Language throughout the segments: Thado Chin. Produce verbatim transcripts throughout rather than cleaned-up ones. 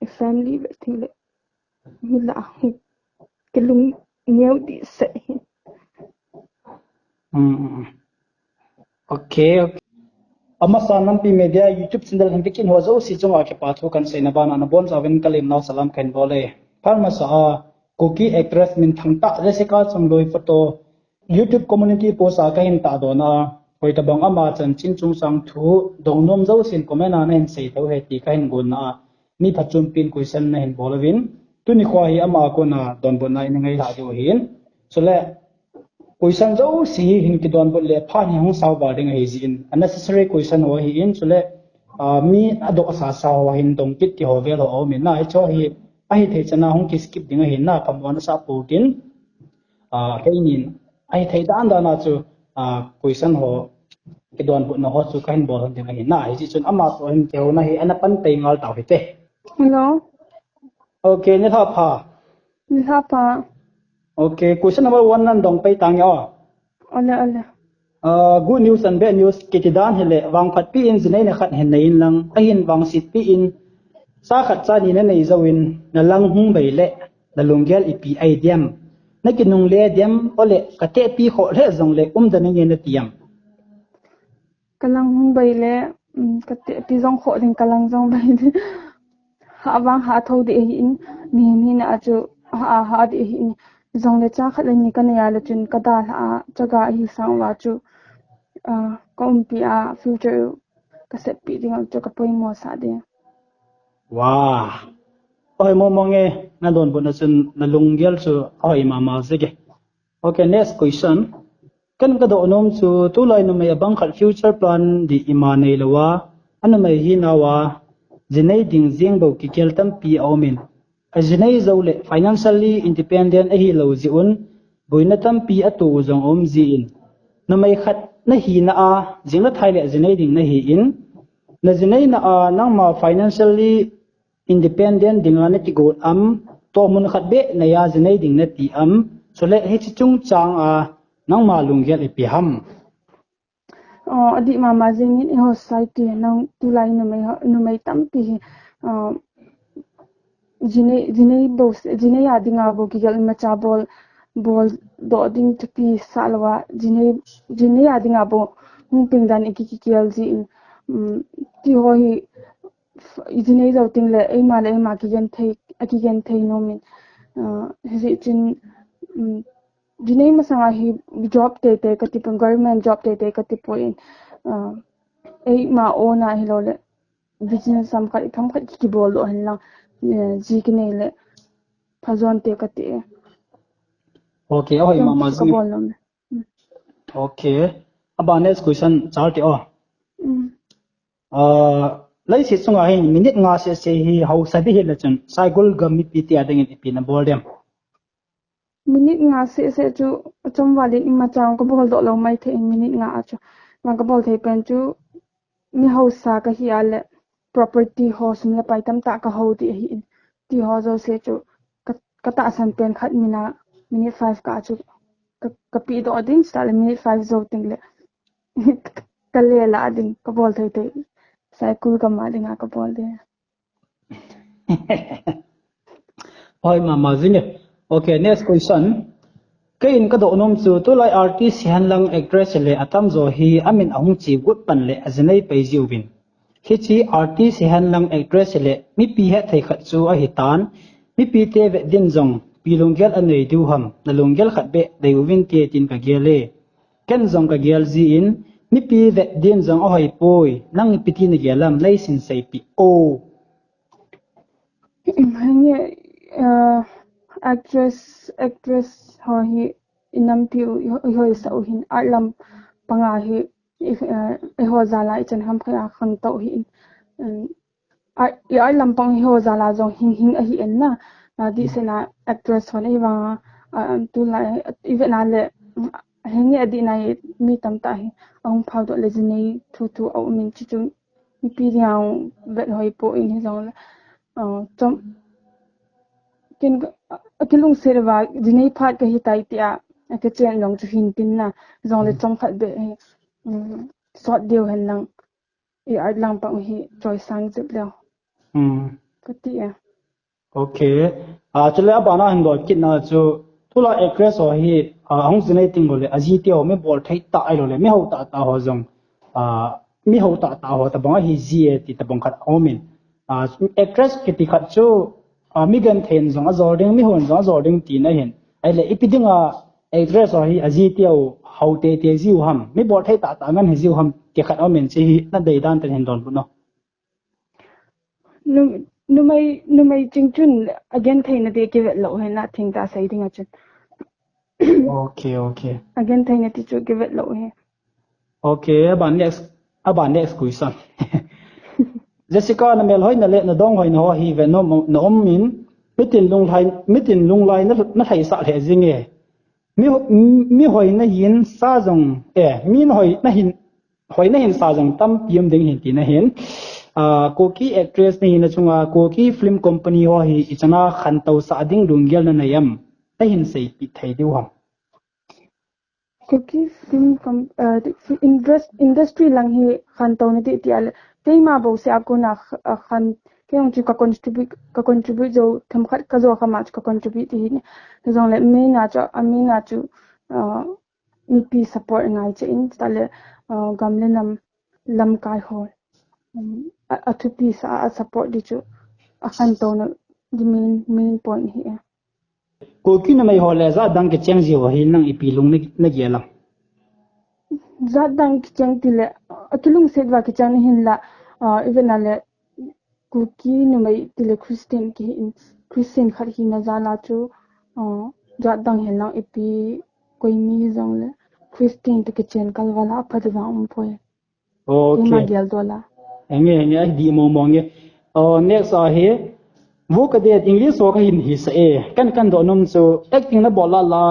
family ve ting le. Mi la hi. Ke lung neo di se hi. Hmm. Okay, okay. Amasa Nampi Media YouTube channel hin bikin ho jouse chunga kipa thu kan seina bana nabonchauvin ka lemna salam kahin bol e. Pharmasa a Kuki actress minthang tah Jessica Chongloi photo YouTube community post a kahin tahdoh na a, hoitabang ama chanchin chungchang thu dongnom jousen comment a nahin sei thou he ti kahin gonna a, mi phachumpin question nahin bol uvin, tuni khoa hi ama a kona donbutna ina ngailha diu ahin. Chule, question jouse hi hin kidonbut le phat hi hung sao val ding ahi jin. Unnecessary question ho ahin, chule, ah, mi adoh sasa ho hin dong kit ti ho vel ho aumin na, hicho hi ahithei chana hung kiskip ding ahin na, kamu ana sah pou tin. Ah, keinin ahithei dan dan a chu, ah, question ho kidonbutna ho chu kahin bol hon ding ahin na, hijeh chun ama toh hin kihouna hi ana pan pei ngal tau hite. Hello. Okay, nilhah pha. Nilhah pha. Okay, question number one nan dong pei tange o. Ole, ole. Ah, good news and bad news kiti dan hile, vangphatpi in jinei na khat hin nei in lang, ahin vangsetpi in cha khat cha ni nanei jouvin, nalang hung bei le, nalunggel ipi ahi diam? Nakinungle diam, ole katehpi khoh lheh jongle umdan nange nati am? Kalang hung bei le, um, katehpi jong khoh ding, kalang jong bei ding. Hah vang hah thou ding ahin, mihem hina a chu hah a hah ding ahin. Jongle cha khat le ni kanei a le chun kadalhah a, chaga ahi sang uva chu, ah, kaumpi a future kaseppeh ding a chu kapoimo sah ding. Wah. Oi, momo nge, nadonbutna chun nalunggel chu ahoi mama jenge. Okay, next question. Ken kadoh nom chu, tulai numei abang khat future plan dih ima neilouva, anumei hinauva jinei ding jeng bou kigel tampi aumin, ajinei joule financially independent ahilou jeh un, boina tampi atoh u jong aum jin, numei khat nahina a, jing le thai le jinei ding nahin, najineina a nangma financially independent dinga nakigot am, tohmun khat beh neiya jinei ding nati am, chule hiche chungchang a nangma lunggel ipi ham? Oh, adih mama jengin eiho society nang tulai numei ho, numei tampi hi, ah, jinei, jinei bou, jinei a dinga bou kigel imacha bol, boldoh ding thupi sah louva, jinei, jinei a dinga bou hung peng dan iki, kigel jin, um, tiho hi, jinei jou tengle eima le eima kigenthei, akigenthei nomin, ah, hijeh chun, um, jinei masanga hi job teitei katipon, government job teitei katipon, ah, eima own a hiloule business ham khat, itham khat kikiboldoh hen lang, eh, ji kinei le phajon te kati e. Okay, ahoi mama jenge. Kabol nom e. Okay. Aba next question chal te o. Mm. Ah, leiset chunga hin minute nga seh seh hi haosa ding hile chun, Saikul gam mipi tia dingin ipi nabol dem? Minute nga seh seh chu, achom valin imacha kaboldoh lou maithei in minute nga a chu. Vang kabol thei pen chu, mi haosa kahi a le, property ho sum le pai tamtah kahou ding ahin, tiho jouse chu, ka, katahsan pen khat mina, minute five kah chu, ka, kapehdoh ding, chutah le minute five jou tengle, kale lah ding, kabol thei thei, Saikul gam a dinga kabol ding. Hoi mama jenge. Okay, next question. Keiin kadoh nom chu, tulai artist hihen lang actress le atamjo hi amin ahung che got pan le ajinei pai jiuvin, hiche artist hihen lang actress le mipi hetthei khat chu ahitan, mipite vet din jong ipi lunggel anei diu ham, nalunggel khat beh dei uvinte tin kagel e. Ken jong kagel jin, mipi vet din jong ahoipoi, nang ipi ti nagel am, neihin seipeh o. Henge, ah, actress, actress ho hi inampiu, i, ihoisah u hin, art lam panga hi, i, ah, eiho jal a ichan ham khat a khangtou hin, um, art, i art lampang hi eiho jal a jong hing hing ahi en na, ah, dihseh na actress hon eivang a, ah, tulai, ivet na le, henge adih na hi mi tamtah hi, ahung phaodoh le jinei thu thu aumin chuchu, mipi dinga vet hoipoi hijongle, ah, chom, ken, akilungset uva, jinei phat kahitai tia, akichen jong chu hintin na, jongle chomkhat beh hi, um, sot diu hen lang, i art lampang hi choisang jep leu. Hmm. Kati e. Okay. Ah, chule abana hin dol kit na chu, tulai actress ho hi, ah, hung jinei ting lou le, aji te ho mi bol thei tah ahilou le, mi hou tah tah ho jong, ah, mi hou tah tah ho tabang ahi ji e ti tabang khat aumin. Ah, actress kiti khat chu, ah, mi genthei in jong ajol ding, mi hon jong ajol ding tina ahin. Ahile ipi dinga actress ho hi aji te ho hou teitei jiu ham, mi bol thei tah tah ngen hi jiu ham, ti khat aumin, hiche hi nadei dan tah in hin donbut o. Nu, numei, numei ching chun agenthei na ti kivet lou ahi, na thengtah sei dinga chun. Okay, okay. Agenthei na ti chu kivet lou ahi. Okay, aban next, aban next question. Jessica, na melhoina le na donghoina ho hi ve nom, na um in, mitin lunglhai, mitin lunglhai na, na lhaisah lheh jing e. Mi, mi hoina hin sa jong, eh, mi hoina hin, hoina hin sa jong tampi um ding ahi tina ahin. Ah, Kuki actress na hina chunga Kuki Film Company ho hi ichan a khantou sah ding lunggel na nei em? Na hin seipeh thei diu ham? Kuki film com-, ah, indus-, industry lang hi khantou na ti ti a le, keima bouseh a kona kh-, ah, khan, kei jong chu ka contribute, ka contribute jou, themkhat ka jou kham a chu ka contribute ti hi ne. Hijongle main a chu, a main a chu, ah, mipi support ngai cheh in, chutah le, ah, gam le nam lamkai ho, um, a, athupi sa a support di chu, akhantou na di main, main point hi e. Kuki numei ho le jat dang kicheng ji ho hi nang ipi lung na, na gel am? Jat dang kicheng ti le, akilungset uva kicheng na hin la, ah, ivet na le, Kuki numei ti le Christian kihi in, Christian khat hina jal a chu, ah, jat dang hen lang ipi koi mi jong le Christian toh kichen kal val a apha di vang um poi. Okay. Keima gel dol a. Enge, enge, ai di mo mo nge. Oh, next a hi, Vu Ka Det English ho ka hin hisah e. Kan, kan doh nom chu acting na bol la la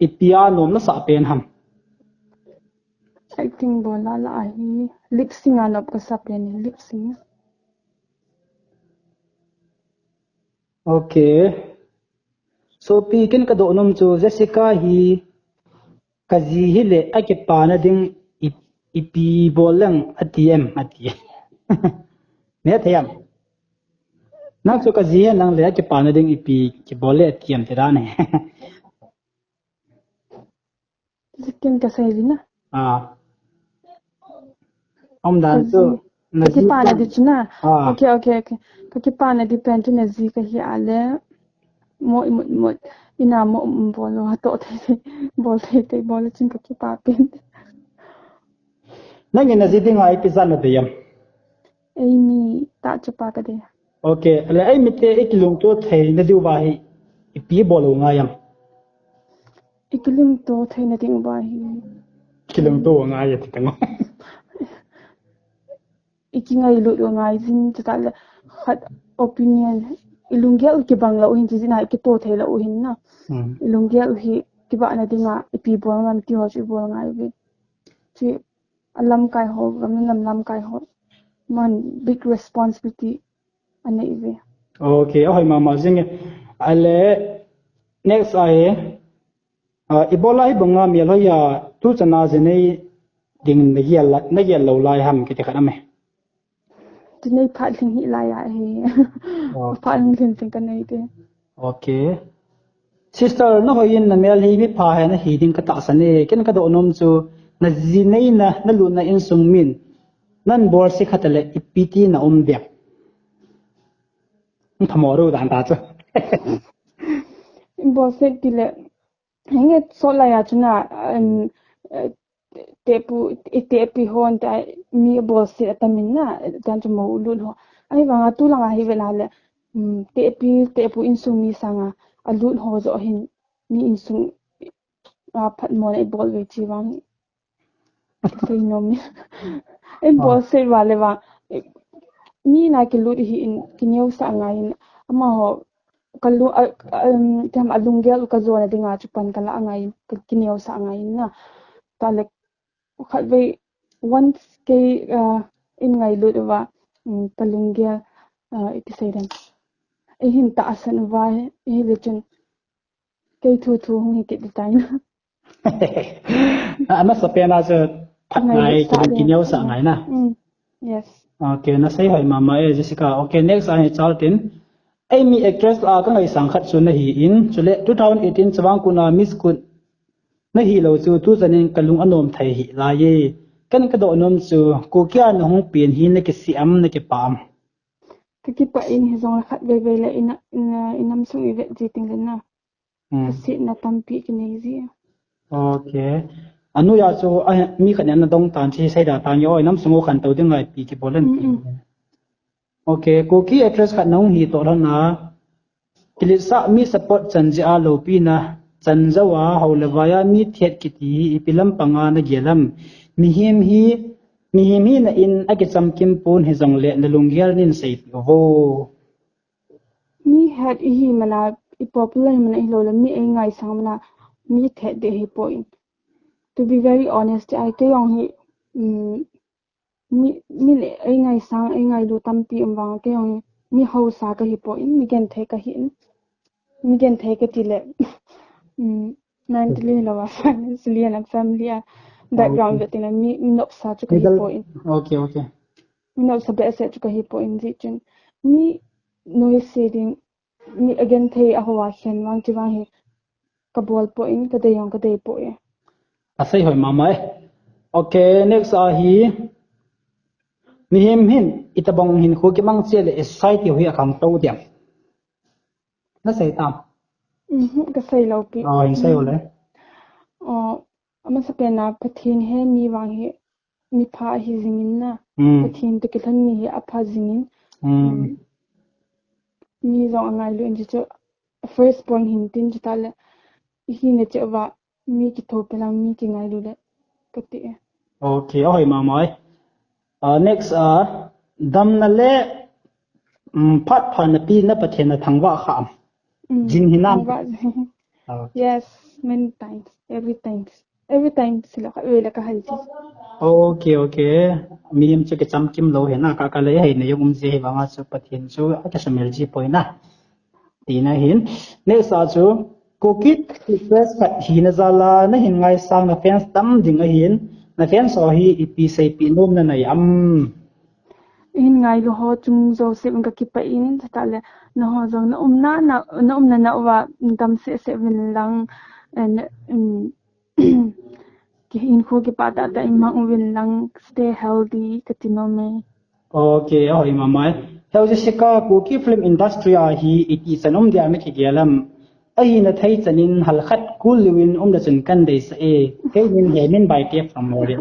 ipi a nom na sah pen ham? Acting bol la la hi lip sync a nop ka sa pen, lip sync. Okay. Sopi, ken ka doh nom chu Jessica hi ka ji hi le akipa na ding i, ipi bol leng ati em ati. Ne thei am? Nang chu ka ji hi nang le akipa na ding ipi kibol le ati em ti dan e. Ken ka sei ding na. Ah. Umdan chu. Ka kipa na di chu na. Ah. Okay, okay, okay. Ka kipa na di pen chu na ji ka hi a le. Mo i mut mut. Ina mo um bol lo ha to thei thei. Bol thei thei bol chin ka kipa pen. Nang in na ji ding a ipi jat na dei am? Eimi tah chu pa ka dei. Okay, le eimi te i kilungto thei na diu va hi ipi bol u ngai am? I kilungto thei na ding va hi. Kilungto ngai ati tang. I kingailut u ngai jin, chutah le khat opinion. I lunggel u kibang lou hin, chi jin a i kito thei lou hin na. Hmm. I lunggel u hi kibah na ding a ipi bol ngam ti ho chu i bol ngai ve. Chi a lamkai ho, gam le nam lamkai ho. Man big responsibility anei ve. Okay, ahoi mama jing e. Ale next a hi, ah, ibola hibanga melhoi a tuchan a jinei ding na gel la, na gel lou lai ham kiti khat aume. Jinei phat lhing hi lai a hi. Oh. Phat lhing lhing ting ka nei te. Okay. Sister, na hoi in na mel hi mi pha he na hi ding ka tahsan e. Ken ka doh nom chu na jinei na, na lutna insung min nan bolse khat le ipi ti na um ding. Thamo ru dan ta chu. Bolse ti le, henge so lai a chu na, um, eh, tepu, i tepi hon ta mi bolse atamin na, dan chu mo lut ho. Ahivanga tu langa hi ve na le, um, tepi, tepu insung mi sanga, a lut ho jo hin, mi insung, a phat mo na i bol ve chi vang. Sei nom. Ei, ah, bolse va le va. Mi na kilut hi in, kineo sa ngai in. Amaho, ka lu-, a, a, um, tam a lunggel u ka jona dinga chu pan ka la ngai in, ka kineo sa ngai in na. Ta le, khat ve, once kei, uh, in ngailut uva, um, ka lunggel, uh, iti sei dem. Ei hin tahsan uva, ei le chun, kei thu thu hung hi kit tai na. A, na sa pen a chu phat ngai, ngai sa ki, kineo sa ngai na. Mm. Yes. Okay, na sei hoi mama e, Jessica. Okay, next a hi chal tin. Eimi actress a ka ngaisang khat chu na hi in, chule two thousand eighteen Chavang Kut a Miss Kut na hi lou chu tu chan in ka lung a nom thei hi lai e. Ken ka doh nom chu, Kuki a na hung pen hi na kisih am, na kipah am? Ka kipah in, hijongle khat vei vei le ina, ina, i nam sung i vet ji ting le na. Hmm. Ka sihna tampi ka nei ji. Okay. Anu ya chu, a, mi khat nen na dong tan chi sei da tan yo, i nam sung u khan to ding ngai pi kibol len. Mm, mm. Okay, Kuki actress khat na hung hi toh lhon a, kiletsah mi support chan jeh a loupina chan jou a, hou le vai a mi thet kiti hi ipi lampang a na gel am? Mihem hi, mihem hi na in a kichamkim pon hijongle na lunggel nin seipeh uvo. Mi het i hi mana, i popular mana, i lou le mi ei ngaisang mana, mi thet de hi poi. To be very honest, ai kei jong hi, um, mi, mi le ei ngaisang, ei ngailu tampi um vang, kei jong hi mi hausa ka hi poi, mi genthei ka hi in. Mi genthei ka ti le, um, mentally lou a, financially and family a background, okay, ve ting le mi, mi nopsa chu ka hi poi. Okay, okay. Mi nopsa behseh chu ka hi poi in ji chun. Mi noise ding, mi a genthei a hoa khen vang chi vang hi ka bol poi in, ka dei jong ka dei poi. A sei hoi mama e. Okay, next a hi. Mihem hin, itobang hinkho kimang cheh le, i society u hi a khangtou diam? Na sei tam? Mhm, ka sei lou pi. Oh, hin sei u le. Oh, amasapen a Pathen he mi vang hi, mi pha ahi jing in na. Mm. Pathen toh kilhon mi hi a pha jing in. Mm. Mm. Mi jong a ngailu in chu, first born hin tin chu ta le, i hina cheh uva, mi kithopi lang, mi kingailu le, ka ti e. Okay, a hoi mama e. Ah, next, ah, damna le, um, phat phana pi na Pathen na thangvah kha am? Mm, jing hinam? Thangvah. Okay. Yes, many times, every times. Every time, sila ka, vela ka hal ji. Okay, okay. Mihem chu kichamkim lou hi na, ka, ka le hei na jong um ji hi vang a chu Pathen chu a kisumil ji poi na. Tina hin. Next a chu, Kuki actress khat hina jal a, na hin ngaisang na fans tam ding ahin, na fans ho hi ipi seipeh nom na nei am? Hin ngailu ho chung jouse in ka kipah in, ta le, na ho jong na umna, na, na umna na uva, dam seh seh uvin lang, and, um, Ki hinkho kipah tah tah in mang uvin lang, stay healthy, ka ti nom e. Okay, a hoi mama e. Heo Jessica, Kuki film industry a hi iti chan um dia na kigel am? Ahina thei chan in hal khat kul liu in um le chun kan deisah e. Kei min he min bai te from Moreh.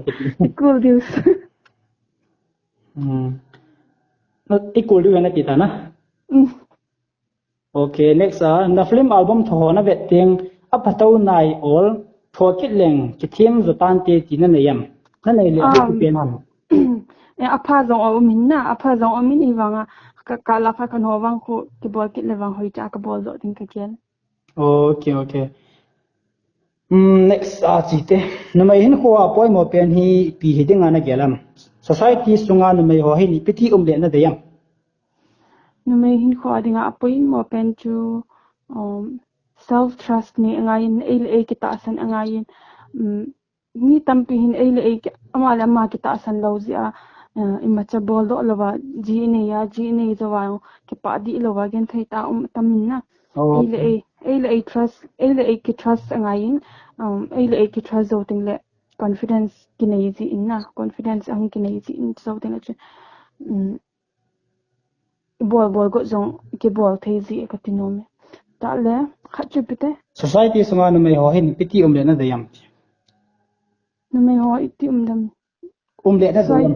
Kul diu. Hmm. I kul diu na ti ta na? Hmm. Okay, next a, na film album tho ho na vet teng, a phatou nai ol, tho kit leng, kithem jo tante ti na nei am? Na nei le, um, pen am? Eh, a pha jong a um in na, a pha jong a um in i vang a, ka, ka la pha kan ho vang khu, kibol kit le vang hoi cha ka bol jo ding ka gel. Okay, okay. Um, next a chi te. Numei hinkho a poimo pen hi ipi hi ding a na gel am? Society sunga numei ho hin ipi ti um le na dei am? Numei hinkho a dinga a poimo pen chu, um, self trust nei angai in, ei le ei kitahsan angai in, um, mi tampi hin ei le ei ki, ama le ama kitahsan lou jeh a, uh, imacha bol doh lou va, ji nei a, ji nei jou va, kipah dih lou va, genthei tah um tam in na. Oh. Ei le ei, ei le ei trust, ei le ei ki trust angai in, um, ei le ei ki trust jou teng le confidence kinei ji in na, confidence ahung kinei ji in jou teng le chu, um, bol bol got jong kibol thei ji ka ti nom e. Tah le, khat chu ipi te. Society sunga numei ho hin ipi ti um le na dei am? Numei ho iti um dem? Um le na dei am?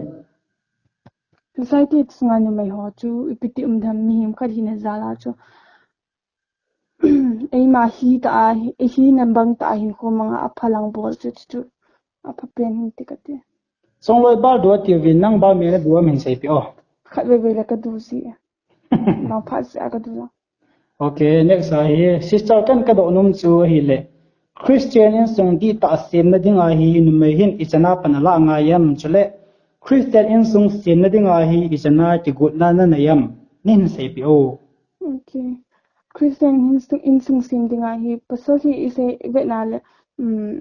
Society sunga numei ho chu ipi ti um dem, mihem khat hina jal a chu. Eima hi ta a, hi, hi na bang ta a hinkho mang a, a pha lang bol chu, chu, chu. A pha pen hin ti ka ti. Songloi bal du a ti uvin, nang bal me na du am hin sei pi o. Khat vei vei la ka du si. Bang phat si a ka du la. Okay, next a hi, sister kan ka doh nom chu ahi le. Christian insung dihtah semna ding a hi numei hin ichan a pan a la ngai am chule. Christian insung semna ding a hi ichan a kigotna na nei am? Nei hin sei pi o. Okay. Christian insung, insung sem ding a hi, pasal hi i sei vet na le, um,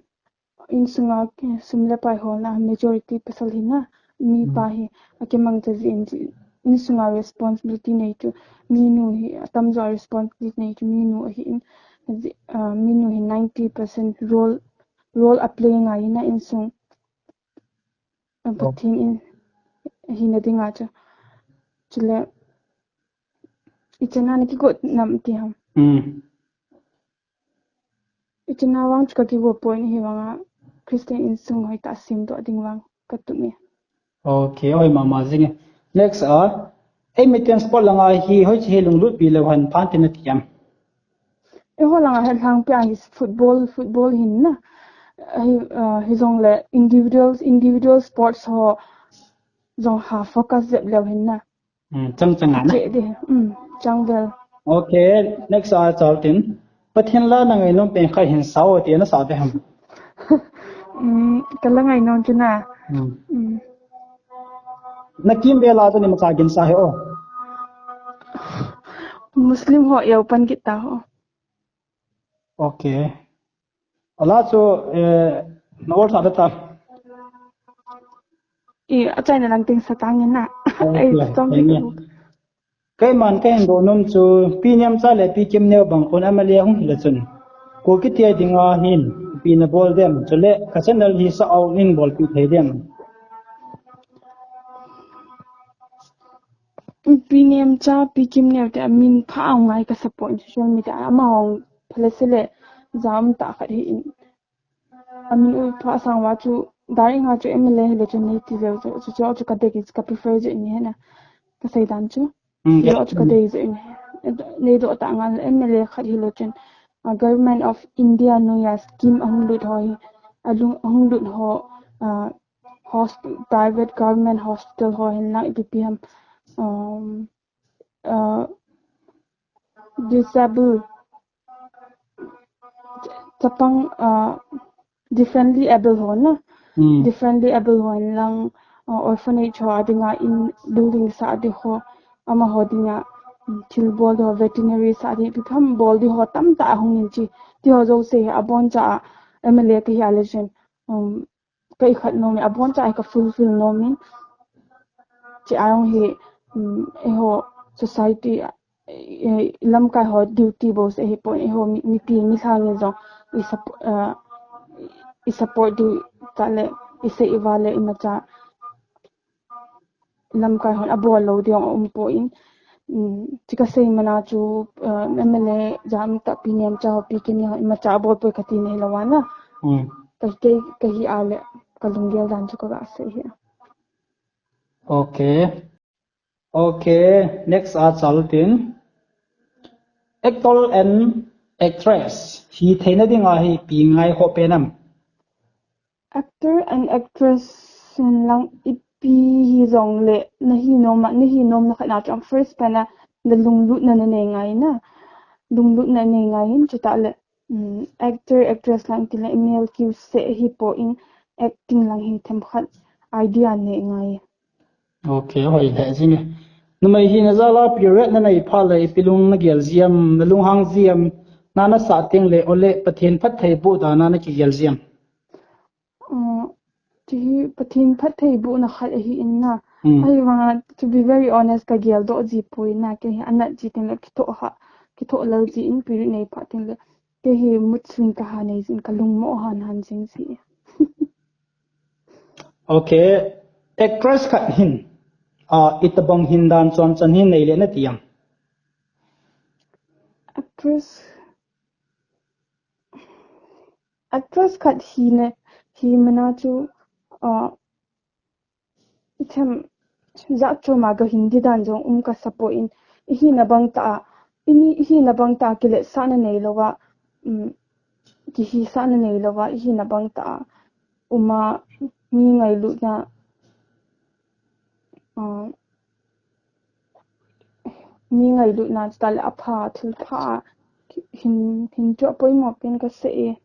insung a sum le pai holna majority pasal hi na, mi pa hi, a kimangcha ji in ji, insunga responsibility nei chu, minu hi, atamjo a responsibility nei chu, minu ahin, ah, minu hi ninety percent role, role a play ngai ina insung, ah, Pathen in, hina dinga chu. Chule, ichana na kigot nam ti ham. Hmm. Ichana vang chu ka kigo poi ni hi vanga Christian insung hoitah semdoh ding vang ka tup e. Okay, oi mama jing e. Next a, ei miten sport langa hi hoiche hi lunglut pi leu hen phan tin ati em? Eiho langa hi lhangpi a hi football, football hin na. Hi, ah, hijongle individuals, individual sports ho jong ha focus jep leu hin na. Hmm, chang chang ana. Che de, hmm, chang vel. Okay, next a chal tin. Pathen la na ngainom pen khat hin sao ti na sa de ham. Hmm, ka la ngainom chu na. Hmm. Hmm. Na kimvel a chu ni macha gin sa he o. Muslim ho yau pan kita ho. Okay. Ala chu, eh, na ol sa ta. I, a chaina lang ting sa tang na. Okay, ai, tong thank you. Keiman kahin donom chu, Pi Nemcha le Pi Kimneo bang kon M L A hung hile chun. Ko kitia dinga hin, pi na bol dem, chule ka channel hi sa au nin bolpi thei dem. Pi Nemcha, Pi Kimneo te amin pha a ngai ka support social media, amahon phalese le jam tah khat hi in. Amin u pha sang uva chu, direct nga chu M L A hile chun nei ti leu chu, chu chu chu ka dei ka prefer chu in he na. Ka sei dan chu. Hmm, chu chu ka dei chu in he. Nei doh tah ngal M L A khat hile chun, ah, Government of India noiya scheme ahung lut ho hi, alung ahung lut ho, ah, hosp-, private government hospital ho hin lang ipi ipi ham, um, uh, disable, chapang, uh, differently able ho na. Hmm. Differently able ho hin lang, uh, orphanage ho a dinga in building sa di ho, amaho dinga, um, thil bol di ho, veterinary sa di, ipi ipi ham bol di ho tamtah ahung in chi. Ti ho jouse hi abon cha a M L A ka hi a le chun, um, ka ikhat nom in, abon cha a ka fulfill nom in. Chi a jong hi, um, eiho society, eh, lamkai ho duty bouseh hipon, eiho mi, mipi, milhang in jong i sup-, eh, i support diu tah le, i sei i va le, imacha lamkai hon abol lou ding aum poi. Um, chi ka sei mana chu, uh, M L A jam tah Pi Nemcha ho, Pi Kimneo ho imacha abol poi kati nei lou ana. Hmm. Ka, ka, ka hi a le, ka lunggel dan chu ka ga sei hi. Okay. Okay, next a chal tin. Actor and actress hi theina dinga hi ipi ngai ho pen am? Actor and actress in lang ipi hijongle, na hi nom a, na hi nom na khat na chu first pen a, na lunglutna na nei ngai na. Lunglutna nei ngai in, chutah le, um, actor, actress lang ti le, male kiu se hi po in, acting lang hi themkhat idea nei ngai. Okay, hoi le jing e. Numei hina jal a period na nei phat le, ipi lung na gel ji am, na lunghang ji am, na na sa teng le, ole Pathen phattheiboh dan a na kigel ji am? Uh, ti hi Pathen phattheibohna khat ahi in na. Hmm. Ahivanga, to be very honest, ka geldoh ji poi na, kei hi anat ji teng le kithoh ha, kithoh lal ji in period nei phat teng le. Kei hi mood swing ka ha nei jin, ka lungmo han han jing ji. Okay. Actress khat hin, ah, itobang hin dan chom chan hin nei le na ti am? Actress, actress khat hina, hi mana chu, ah, Ithem, jat chom a ka hin di dan jong um ka sa poi in, i hina bang tah a, i ni, i hina bang tah a kiletsahna nei lou a, um, kihisahna nei lou a, i hina bang tah a, um a, mi ngailutna, uh, mi ngailutna chutah le apha, thil pha a, hin, hin chu apoimo pen ka sei e.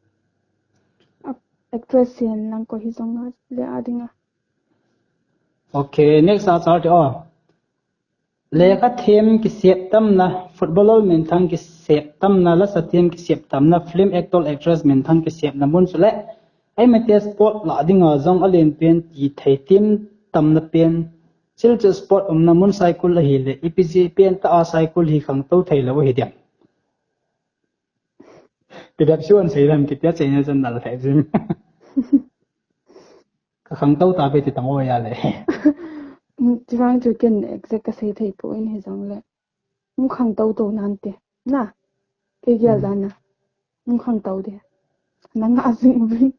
A, actress hin lang ko hi jong a le a ding a. Okay, next a chal te o. Lekha them kisep tamna, footballer minthang kisep tamna, lasa them kisep tamna, film actor, actress minthang kisepna mun chule, eimite sport lah dinga jong alen pen ti thei them tamna pen, Silchar spot umna mun Saikul ahile, ipi jeh pen tah a Saikul hi khangtou thei lou ahi diam? Ipi bep chu an sei lam kitia cheina chan nal thei jin. Ka khangtou ta ve ti tang o ya le. Chuvang chu ken exact ka sei thei poi, hijongle. Mun khangtou tou nante. Na. Kei gel dan na. Mun khangtou de. Na nga jing uve.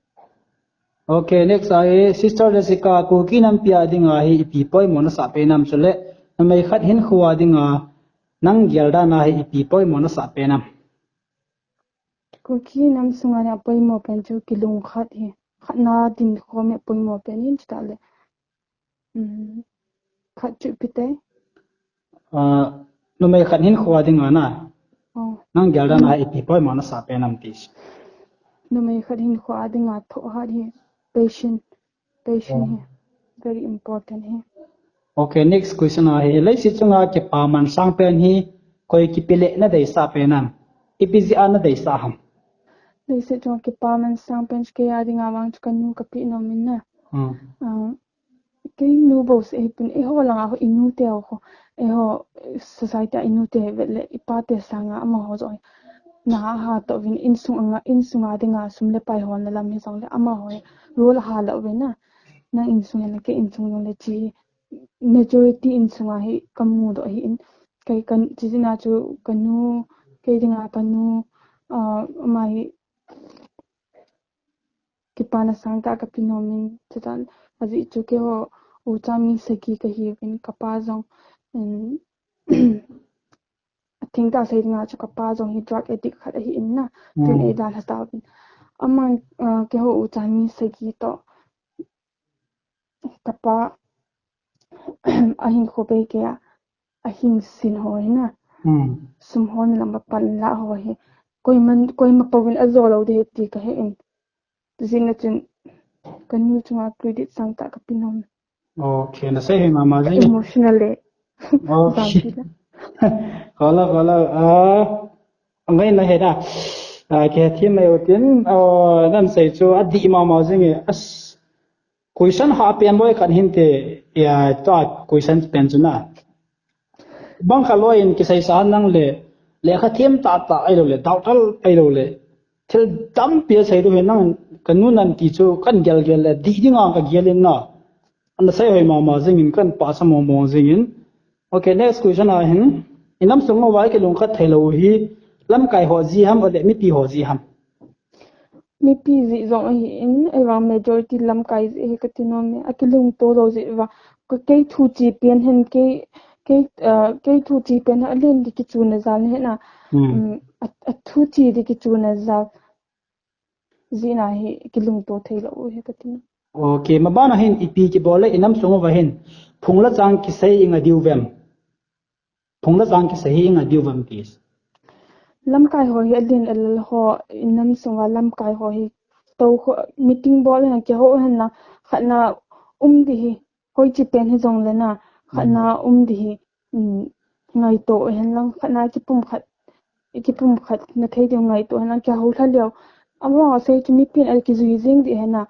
Okay, next ahi, Sister Jessica, Kuki nampi a dinga hi ipi poimo nasah pen am, chule numei khat hinkho a dinga nang gel dan a hi ipi poimo nasah pen am? Kuki nam sunga hi apoimo pen chu kilungkhat hi. Khatna dinkhom hi apoimo pen in, chutah le. Um, khat chu ipi te. Ah, numei khat hinkho a dinga na. Oh. Nang gel dan a ipi poimo nasah pen am ti. Numei khat hinkho a dinga thohhat hi patient, patient hi very important hi. Okay, next question ahi. Leiset chunga kipaman sang pen hi koi kipe le nadeisah pen am? Ipi jeh a nadeisah ham? Leiset chunga kipaman sang pen chu kei a dinga vang chu kanu kapi nom in na. Hmm. Ah, kei nu bou seh hipon, eiho langa ho inu te ho, eiho society a inu te vet le ipa te sanga amaho joh hi na aha toh uvin, insung anga, insung a dinga sum le pai holna lam hijongle amaho role aha lou uvin na. Nang insung le kei insung le chi majority insung a hi kamu doh hi in, kei kan chi jina chu kanu, kei dinga kanu, ah, ama hi kipana sangtah kapi nom in, chutan ajeh chu keiho ucha mi sagi kahiuvin, kapa jong, um, athengtah sei dinga chu kapa jong hi drug addict khat ahi in na, tun eidalha tauvin. Aman, uh, keiho ucha mi sagi toh kapa ahinkho bei kei a, ahingsin ho hi na. Hmm. Sum ho ni lam a pan la ho hi. Koiman, koima pouvin ajo lou ding ti kahe in. Tujeh a chun kanu chunga credit sangtah kapi nom. Okay, nasei hoi mama jing. Emotional le. Okay. Kala, kala. Ah, angai na he da. Ah, ke thi mai utin. Oh, nasei chu adih mama jing e. As, question ha pen boi khat hinte. Ya, ta question pen chu na. Bang khat loi in kisei sa nang le, lekha them tahtah ahilou le, doctor ahilou le, thil tampi asei diu hi nang, kanu nam ti chu kan gel gel le, dih dinga kagel in na. Ana sei hoi mama jing in, kan pahsa mong mong jing in. Okay, next question ahin, inam sung uva kilungkhat thei lou hi, lamkai ho jeh ham, ole mipi ho jeh ham? Mipi jeh jong ahi in, ahivang majority lamkai jeh hi kati nom e, akilungto lou jeh uva. Ka kei thu chi pen hen, kei, kei, ah, kei thu chi pen hen, alen di kichuna jal hen na. Hmm. Um, a, athu chi di kichuna jal. Jeh na hi kilungto thei lou hi kati nom. Okay, mabana hin ipi kibol le inam sung uva hin phung le chang kisei inga diu vem? Phung le chang kisei hi inga diu vem ti. Lamkai ho hi alen alal ho, inam sunga lamkai ho hi tou ho, meeting bol hen, kihou hen lang, khatna um di hi, hoiche pen hijong le na, khatna um di hi, um, ngaito hen lang, khatna kipumkhat, kipumkhat na thei diu ngaito hen lang, kihou lha leo. Ama sei chu mipin akijui jing di hen na.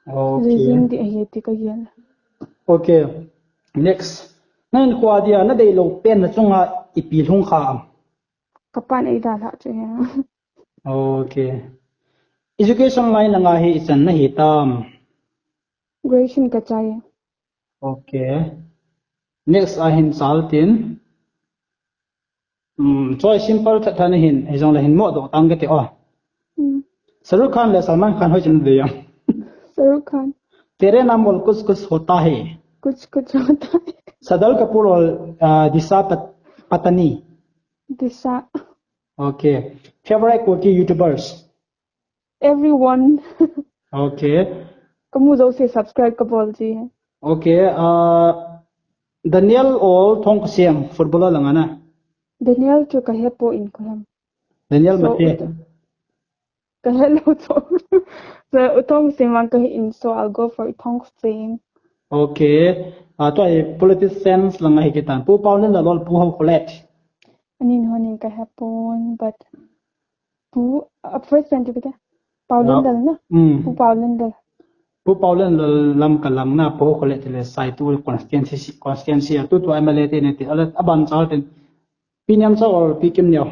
Jui jing di ahi ti kagel. Okay. Next. Na hinkho a dia nadeilou pen na chunga ipi lhung kha am? Kapan eidalha chu hi. Okay. Education line langa hi ichan nahi tam? Graduation kachai. Okay. Next ahin chal tin. Hmm, choi simple that that hin, hijong le hin mo do tang kati o. Hmm. Shahrukh Khan le Salman Khan hoi chun de ya. Shahrukh Khan. तेरे नाम बोल कुछ कुछ होता है. Kuch kuch hota hai. Shardul Kapoor or uh, Disha Pat- Patani. Disha. Okay. Favorite Kuki YouTubers. Everyone. Okay. Kamu jouse subscribe kabol ji. Okay. Uh, Daniel or Thongkasiam, footballer langa na. Daniel chu kahe poi in koiham. Daniel So, Mate. Kahe lou chu. So, Uthongkasiam vang kahe in, so I'll go for Uthongkasiam. Okay. Uh, tua hi politicians langa hi kitan. Pu Paulendal or Pu Haokholet. Anin honin kahe pon, but Pu, uh, first time chu kati. Paulendal na. Mm. Pu Paulendal. Pu Paolen Lamka lang na po khole tile Saitu constituency, constituency a tutu M L A te ne ti, ale aban chal ten. Pi Niamcha or Pi Kimneo?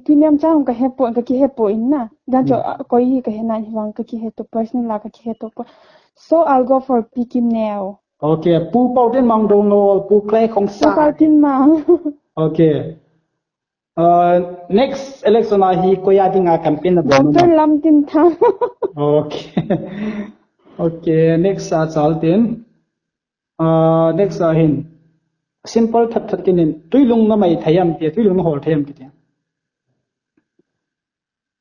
Pi Niamcha ka hepo, ka kihepo in na. Dan cho, mm, ah, koi hi ka he nan hi vang ka kiheto personal la ka kiheto po. So I'll go for Pi Kimneo. Okay, Pu Paolen Mangdongol, Pu Klai Khongsa. Pu Paolen Mang. Okay. Uh, next election a hi koi a dinga campaign na bol? Doctor Lamtinthang. Okay. Okay, next a chal tin. Uh, next a hin. Simple that that kinin. Tuilung na mai thei am tia, tuilung na hol thei am kitia.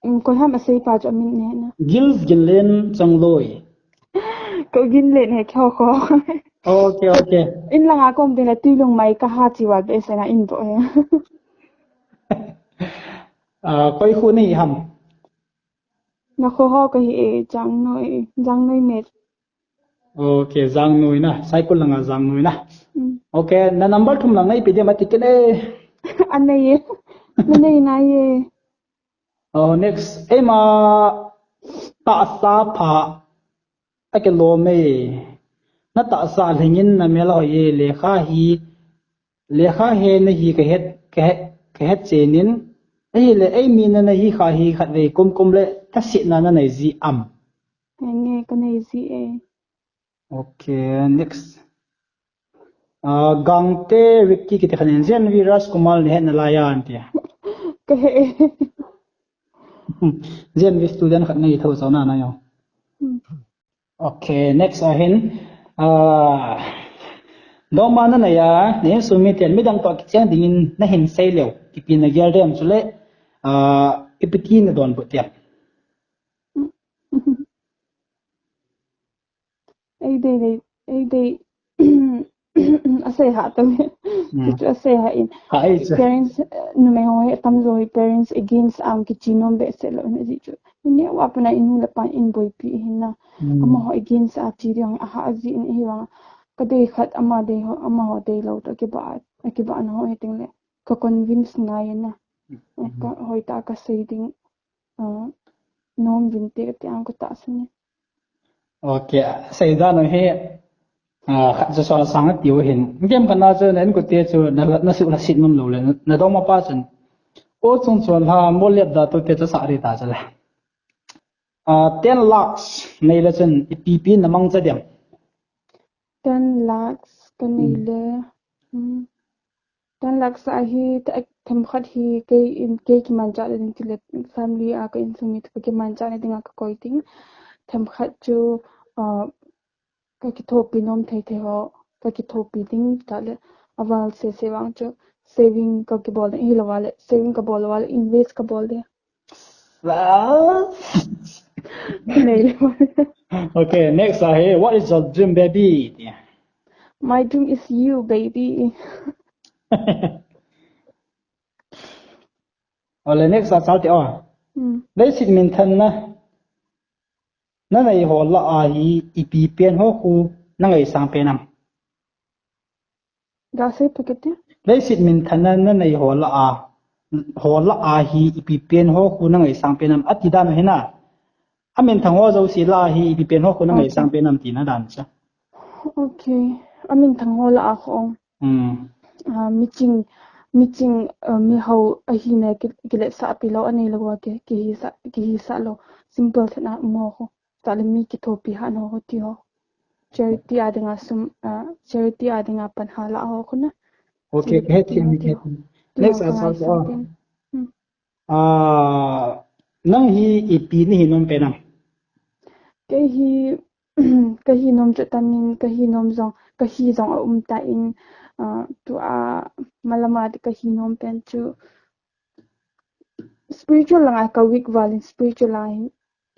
Um, koi ham asei pa chu amin ne na. Gils Ginlen Chongloi. Ko Ginlen he kho kho. Okay, okay. In langa kom ding le tuilung mai ka ha chi wa be se na in bo he. Ah, koi khu nei ham? Na kho ho ka hi e, Jangnoi, Jangnoi met. Okay, Jangnoi na. Saikul langa Jangnoi na. Mm. Okay, na number thum lang nei pi dia mati kele. Anei e. Na nei na ye. Oh, next. Eima tahsa pha akilom e. Na tahsa lhingin na mel hoi e, lekha hi, lekha he na hi ka het, ka het, ka het chenin. Ahile, eimi na na hi kha hi khatvei kumkum le thasitna na nei ji am? Henge, ka nei ji e. Okay, next. Ah, Gangte Ricky kiti khat in, Zenvi Rajkumar ni hetna lai a an tia. Ka he. Zenvi student khat nei tho so na na yo. Hmm. Okay, next a hin. Ah, doma na na ya, ne sumi tian midang to kicheng dingin na hin sei leo. Kipi na gel dem chule. Ah, ipi ti na donbut tiam? Ei dei dei, ei dei, asei ha tam. Hmm. Chu chu asei ha in. Ha ei chu. Parents, eh, numei ho hi atamjo hi parents against a kichi nom behseh lou na ji chu. Ni ne wa pana inu le pan in boipi hi na. Hmm. Amaho against a chi ding a ha ji in hi vang. Ka dei khat ama dei ho, amaho dei lou to kiba, kiba na ho hi ting le. Ka convince ngai na. Hmm. Ka hoi ta ka sei ding. Ah, nom vin te ka ti ang ka tahsan e. Okay, sei dan u hi, ah, khat chu so sang a tiu hin. Game khat na chu na in ko te chu na, na su la sit nom lou le, na dong ma pa chun. O chung chu la mo le da tu te chu sa ri ta chu le. Ah, ten lakhs nei le chun ipi pi na mang cha dem? Ten lakhs ka nei le. Hmm. Ten lakhs a hi, themkhat hi kei in, kei kimanchah le ding tile family a ka insung mi ka kimanchah le ding a ka koi ding. Themkhat chu, ah, ka kithopi nom thei thei ho, ka kithopi ding tale aval se se vang chu saving ka kibol ding hi lou vale, saving ka bol lou vale, invest ka bol ding. Wow. Nei lou. Okay, next a hi, what is your dream, baby? My dream is you, baby. Ole, next a chal te o. Hmm. Leiset minthan na. Na nei ho lah a hi ipi pen ho khu na ngaisang pen am? Ga sei pe kit e. Leiset minthan na, na nei ho lah a, ho lah a hi ipi pen ho khu na ngaisang pen am? Ati dan u hi na. A minthang ho jouse lah a hi ipi pen ho khu na ngaisang pen am tina dan cha. Okay. A minthang ho lah a khu. Hmm. Ah, miching, miching, ah, miho ahina ki, kiletsah pi lou, anei lou a ki, kihisah, kihisah lou. Simple thei na mo khu. Tale mi kithopi ha no ho ti ho. Charity a dinga sum, ah, charity a dinga pan ha lah ho khu na. Okay, ka he thim, ka he thim. Next a chal te o. Hmm. Ah, nang hi ipi na hi nom pen am? Kei hi, ka hi nom chu tam in, ka hi nom jong, ka hi jong a um ta in, ah, tua malam a ka hi nom pen chu spiritual langa ka weak val in spiritual langa hi,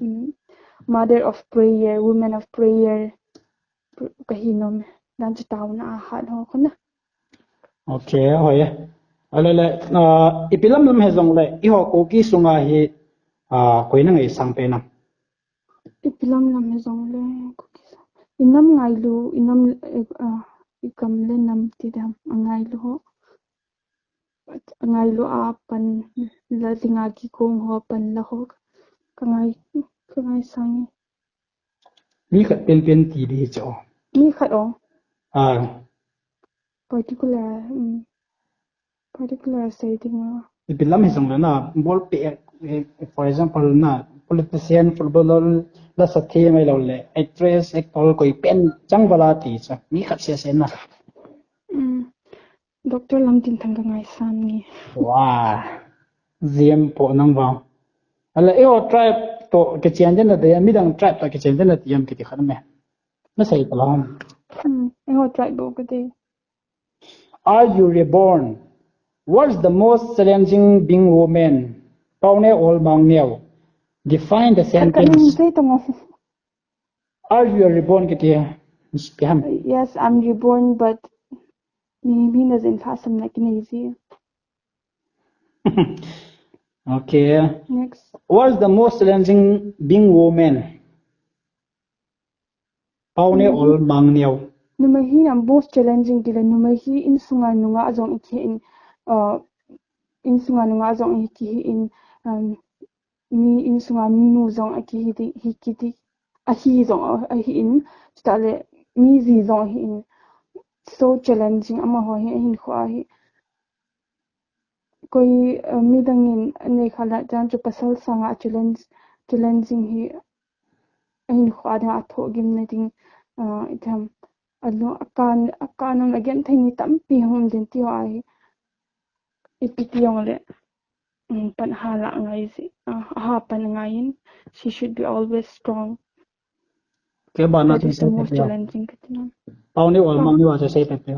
mm, mother of prayer, women of prayer, ka hi nom e. Dan chu taona a hat ho khu na. Okay, hoi e. Ale le, ah, ipi lam lam he jong le, i ho Kuki sunga hi, ah, koi na ngaisang pen am? Ipi lam lam he jong le, Kuki sung. I nam ngailu, i nam, eh, ah, i gam le nam ti dam, a ngailu ho. A ngailu a pan la dinga kikong ho pan la ho. Ka ngai, ka ngaisang e. Mi khat penpen ti di hi chu. Mi khat o. Ah. Particular, um, particular sei ding a. Ipi lam hi jong le na, ball pe, eh, for example na, politician, footballer, la sa thi mai lo le, actress, actor, koi pen chang vala ti chu. Mi khat se se na. Um, Doctor Lamtinthang ka ngaisang ni. Wow. Ziam po nang vang. Ala, eh, tribe to kichian den na de, midang tribe to kichian den na tiam kiti khat me. Na sei pa lam. Hmm, eh, tribe bo kati. Are you reborn? What's the most challenging being woman? Pau ne ol mang neo. Define the sentence. Ka, ka, Are you a reborn kiti? Piham. Yes, I'm reborn, but mi mi na zin kha sam na kinai ji. Okay. Next. What's the most challenging being woman? Pau ne ol mang neo. Numei hi am most challenging ti le numei hi insunga nunga ajong iki in uh insunga nunga ajong iki in um mi insunga minu jong aki hi ti hi kiti ahi jong ahi in chutah le mi ji jong ahi in so challenging amaho hi ahin kho ahi koi uh, midang in anei kha la chan chu pasal sanga challenge challenging hi ahin kho ading atho gim na ding uh, itham alo akan akan um agen thei ni tampi hum din ti ho ahi ipi ti jong le um, pan ha la ngai si uh, ha pan ngai in she should be always strong. Ke ba na that is the most challenging katina. Pau ni ol mang ni wa se se pe pe.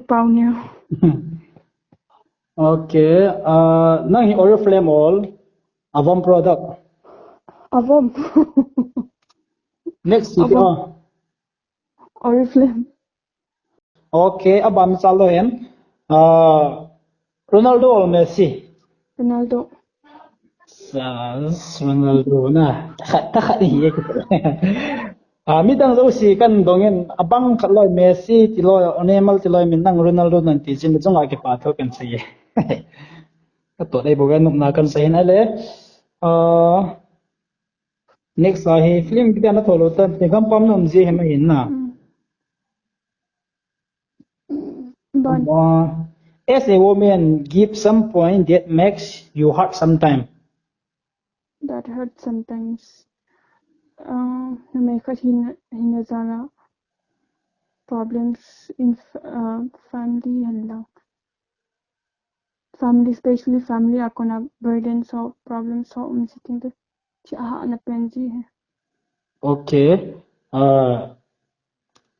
Pau ni. Okay, uh, nang hi Oriflame ol Avon product. Avon. Next, Avon. Oriflame. Okay, abam chalo hen. Uh, Ronaldo or Messi? Ronaldo. Sas, Ronaldo na. Takhat, takhat hi. Ah, midang jouse kan dongin abang khat loi Messi tiloi, Neymar tiloi min nang Ronaldo nan ti chin jong a kipa tho kan sei. Ka to dei bo ga nop na kan sei na le. Ah, next a hi film kiti na tholo ta te gam pam nom ji he ma hin na. Bon. As a woman, give some point that makes you hurt sometime. That hurt sometimes. Uh, numei khat hin hin jana problems in uh, family hin lang. Family, specially family a kona burden so problem so um sitting the chi aha na pen ji he. Okay. Uh,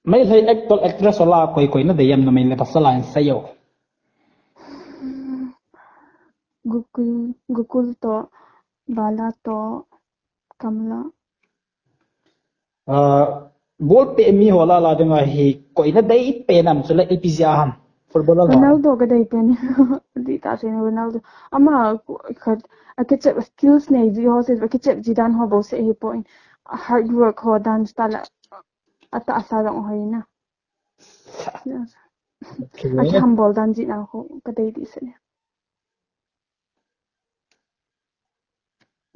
Meitei actor actress ola koi koi na dei em numei le pasal a in sayo. Gokul, Gokul to, Bala to, Kamla. Ah, ball pe mi ho la la dinga hi koi na dei pe nam chu le ipi jia ham. Footballer ho. Ronaldo ka dei pe ni. Di ta se Ronaldo. Ama khat a kichep skills nei ji ho se a kichep ji dan ho bo se hi point. Hard work ho dan style. Ata asa dong hoina. Yes. Okay. Asa humble dan ji na ho ka dei di se.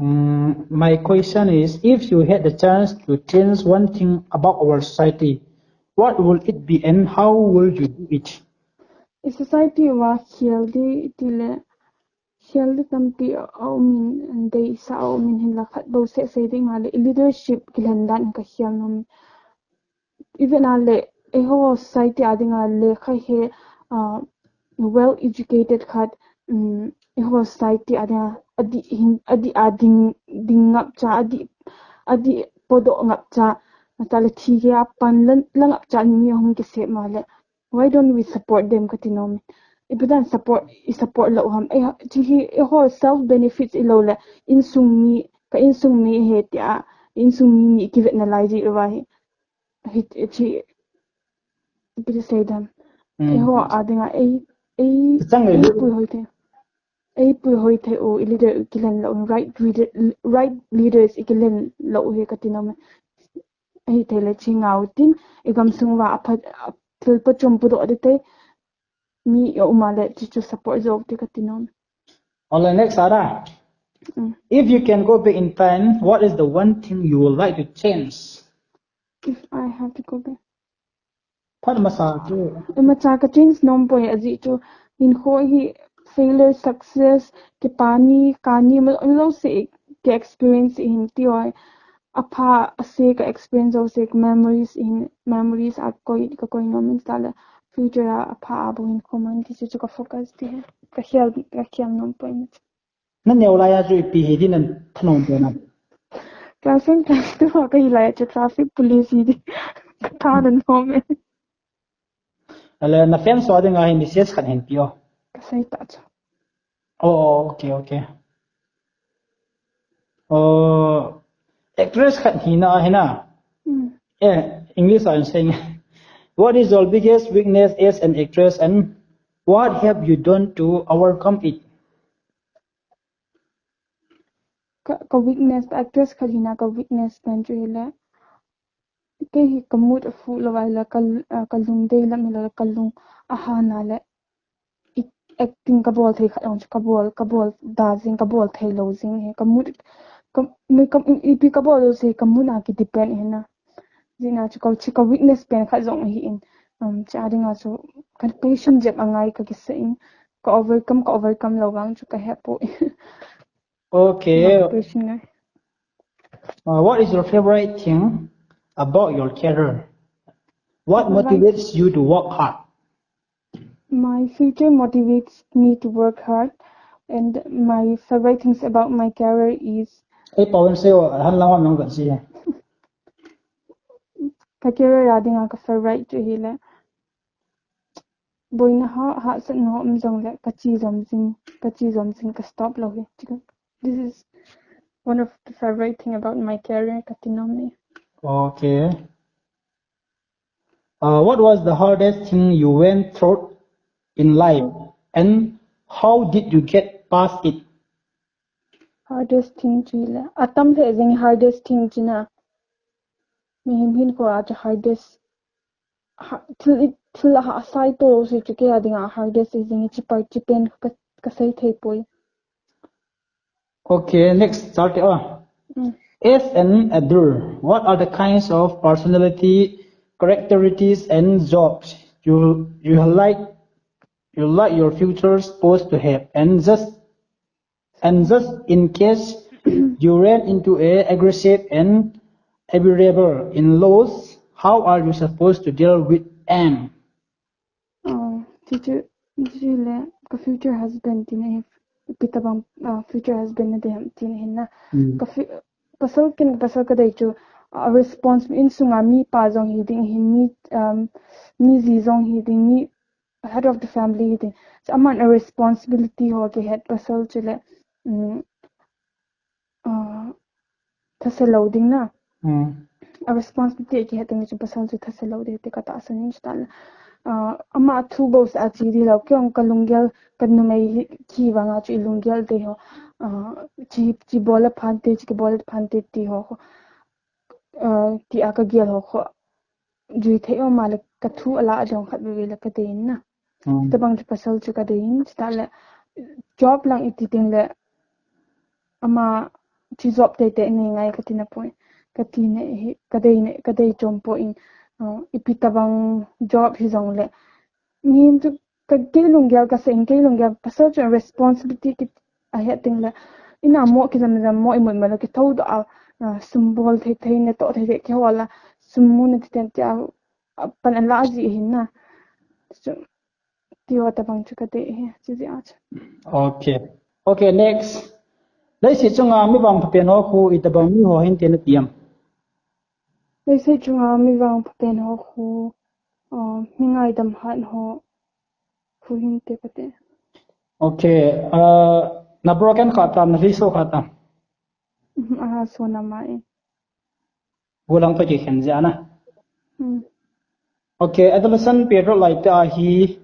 Mm, my question is, if you had the chance to change one thing about our society, what will it be and how will you do it? I society uva khel di ti le, khel di tampi a um in, dei sa a um in hinla khat bou seh sei ding a le, i leadership kilhen dan ka khel nom. Even a le, eiho society a dinga lekha he, uh, well educated khat, um, eiho society a dinga, adih hin, adih a ding, ding ngap cha, adih, adih podoh ngap cha, ta le thi he a pan la, la ngap cha ni hung kisep ma le. Why don't we support them kati nom. Ipi dan support, i support lou ham. Eh, chi hi, eiho self benefits i lou le, insung mi, ka insung mi he tia, insung mi mi kivet na lai ji uva hi. Hi, chi, ipi ti sei dan. Mm. Eiho a dinga, ei, ei, Chang ei ei le. Pui hoi thei. Ei pui hoi thei u, i leader kilhen lou, right leader, right leaders i kilhen lou hi kati nom. Ahithei le chi ngau tin, i gamsung uva a phat, a thil pachom pudoh di te, mi i um a le chi chu support jou ti kati nom. Ole next Sara. Mm. If you can go back in time, what is the one thing you would like to change? If I have to go back. Phat masa chu. Imacha ka change nom poi ajeh chu hinkho hi failure, success, kipani, kani, ma lo se ka experience hin ti oi. Apha ase ka experience ho se ka memories hin, memories a koi, ka koi nom in tale future a apha a bou hinkho mang ti chu ka focus ti he. Ka khel, ka khel nom poi imacha. Na neo lai a chu ipi hi din na thanom pe na. Class one, class two a ka hi lai a chu traffic police hi di. Ka thanom e. Ale na fans ho dinga hi message khat hin pe o. Ka sei ta chu. Oh, oh, okay, okay. Oh, actress khat hina a hina. Hmm. Eh, English I'm saying. What is your biggest weakness as an actress and what have you done to overcome it? Ka, ka weakness, actress khat hina ka weakness pen chu hile. Kei hi ka mood a fuh lou vai le ka, ah, ka lungdei lam hi lou le ka lung a hana le i-, acting ka bol thei khat ong chu ka bol, ka bol da jing, ka bol thei lou jing hi. Ka mood, ka, mi ka, ipi ka bol lou se ka mood a ki depend hi na. Jina chu ka, chu ka weakness pen khat jong hi in. Um, cha dinga chu ka patient jep a ngai ka kisa in. Ka overcome, ka overcome lou vang chu ka he poi. Okay. Patient ngai. Uh, what is your favorite thing about your career? What Favorite? motivates you to work hard? My future motivates me to work hard, and my favorite things about my career is Ei, Pawan seo, han lang wan nang kan si. Ka career a dinga ka favorite chu hile. Boina ha, hahsatna um jong le ka chi jom jing, ka chi jom jing ka stop lou hi. This is one of the favorite thing about my career, ka ti nom e. Okay. Uh, what was the hardest thing you went through in life, and how did you get past it? Hardest thing chu le. Atam le jing hardest thing chu na. Mihem hinkho a chu hardest. Ha, thil i, thil a hahsa i to lou se chu kei a dinga hardest jing chi pai chi pen ka, ka sei thei poi. Okay, next, start. Ah. Mm. As an adult, what are the kinds of personality, characteristics, and jobs you, you like, you like your future spouse to have? And just, and just in case you ran into a aggressive and avoidable in-laws, how are you supposed to deal with them? Oh, teacher, teacher le, ka future husband tin e, ipi tabang, ah, future husband na dei ham tin e hin na. Mm. Ka fi-, pasal ken, pasal ka dei chu, ah, response insunga mi pa jong hi ding hin, mi, um, mi ji jong hi ding, mi head of the family hi ding. So, aman a responsibility ho kihet pasal chu le, um, ah, thase lou ding na. Mm. A responsibility a kihet ding chu pasal chu thase lou ding ti ka tahsan in chu ta le. Ah, ama thu bou sa a chi di lou, kei jong ka lunggel, ka numei hi, ki vang a chu i lunggel te ho. Ah, chi, chi bol a phan te, chi ki bol a phan te ti ho. Ah, ti a ka gel ho kho. Jui thei um a le ka thu a la a jong khat veve le ka dei in na. Hmm. Tabang chu pasal chu ka dei in, chu ta le job lang i ti teng le ama chu job tei tei nei ngai ka ti na poi. Ka ti nei hi, ka dei nei, ka dei chom poi in, uh, ipi tabang job hi jong le. Mihem chu ka kei lunggel ka sei in, kei lunggel pasal chu responsibility ki a het teng le. Ina mo ki jam jam mo i mo i mo le ki tho do a, uh, sum bol thei thei ne to thei thei ki ho la sum mu na ti ten ti a, a pan a la ji hin na. Chu ti ho tabang chu ka dei hi, chu ji a chu. Okay. Okay, next. Leiset chunga mi vangpha pen ho khu i tabang mi ho hin te na ti am? Leiset chunga mi vangpha pen ho khu, uh, mi ngaidam hat ho khu hin te ka ti. Okay. Uh, na broken kha tam, na hliso kha tam? Mhm, aha, so na ma e. Gulang to ki khen jia na. Hmm. Okay, adolescent period lai te a hi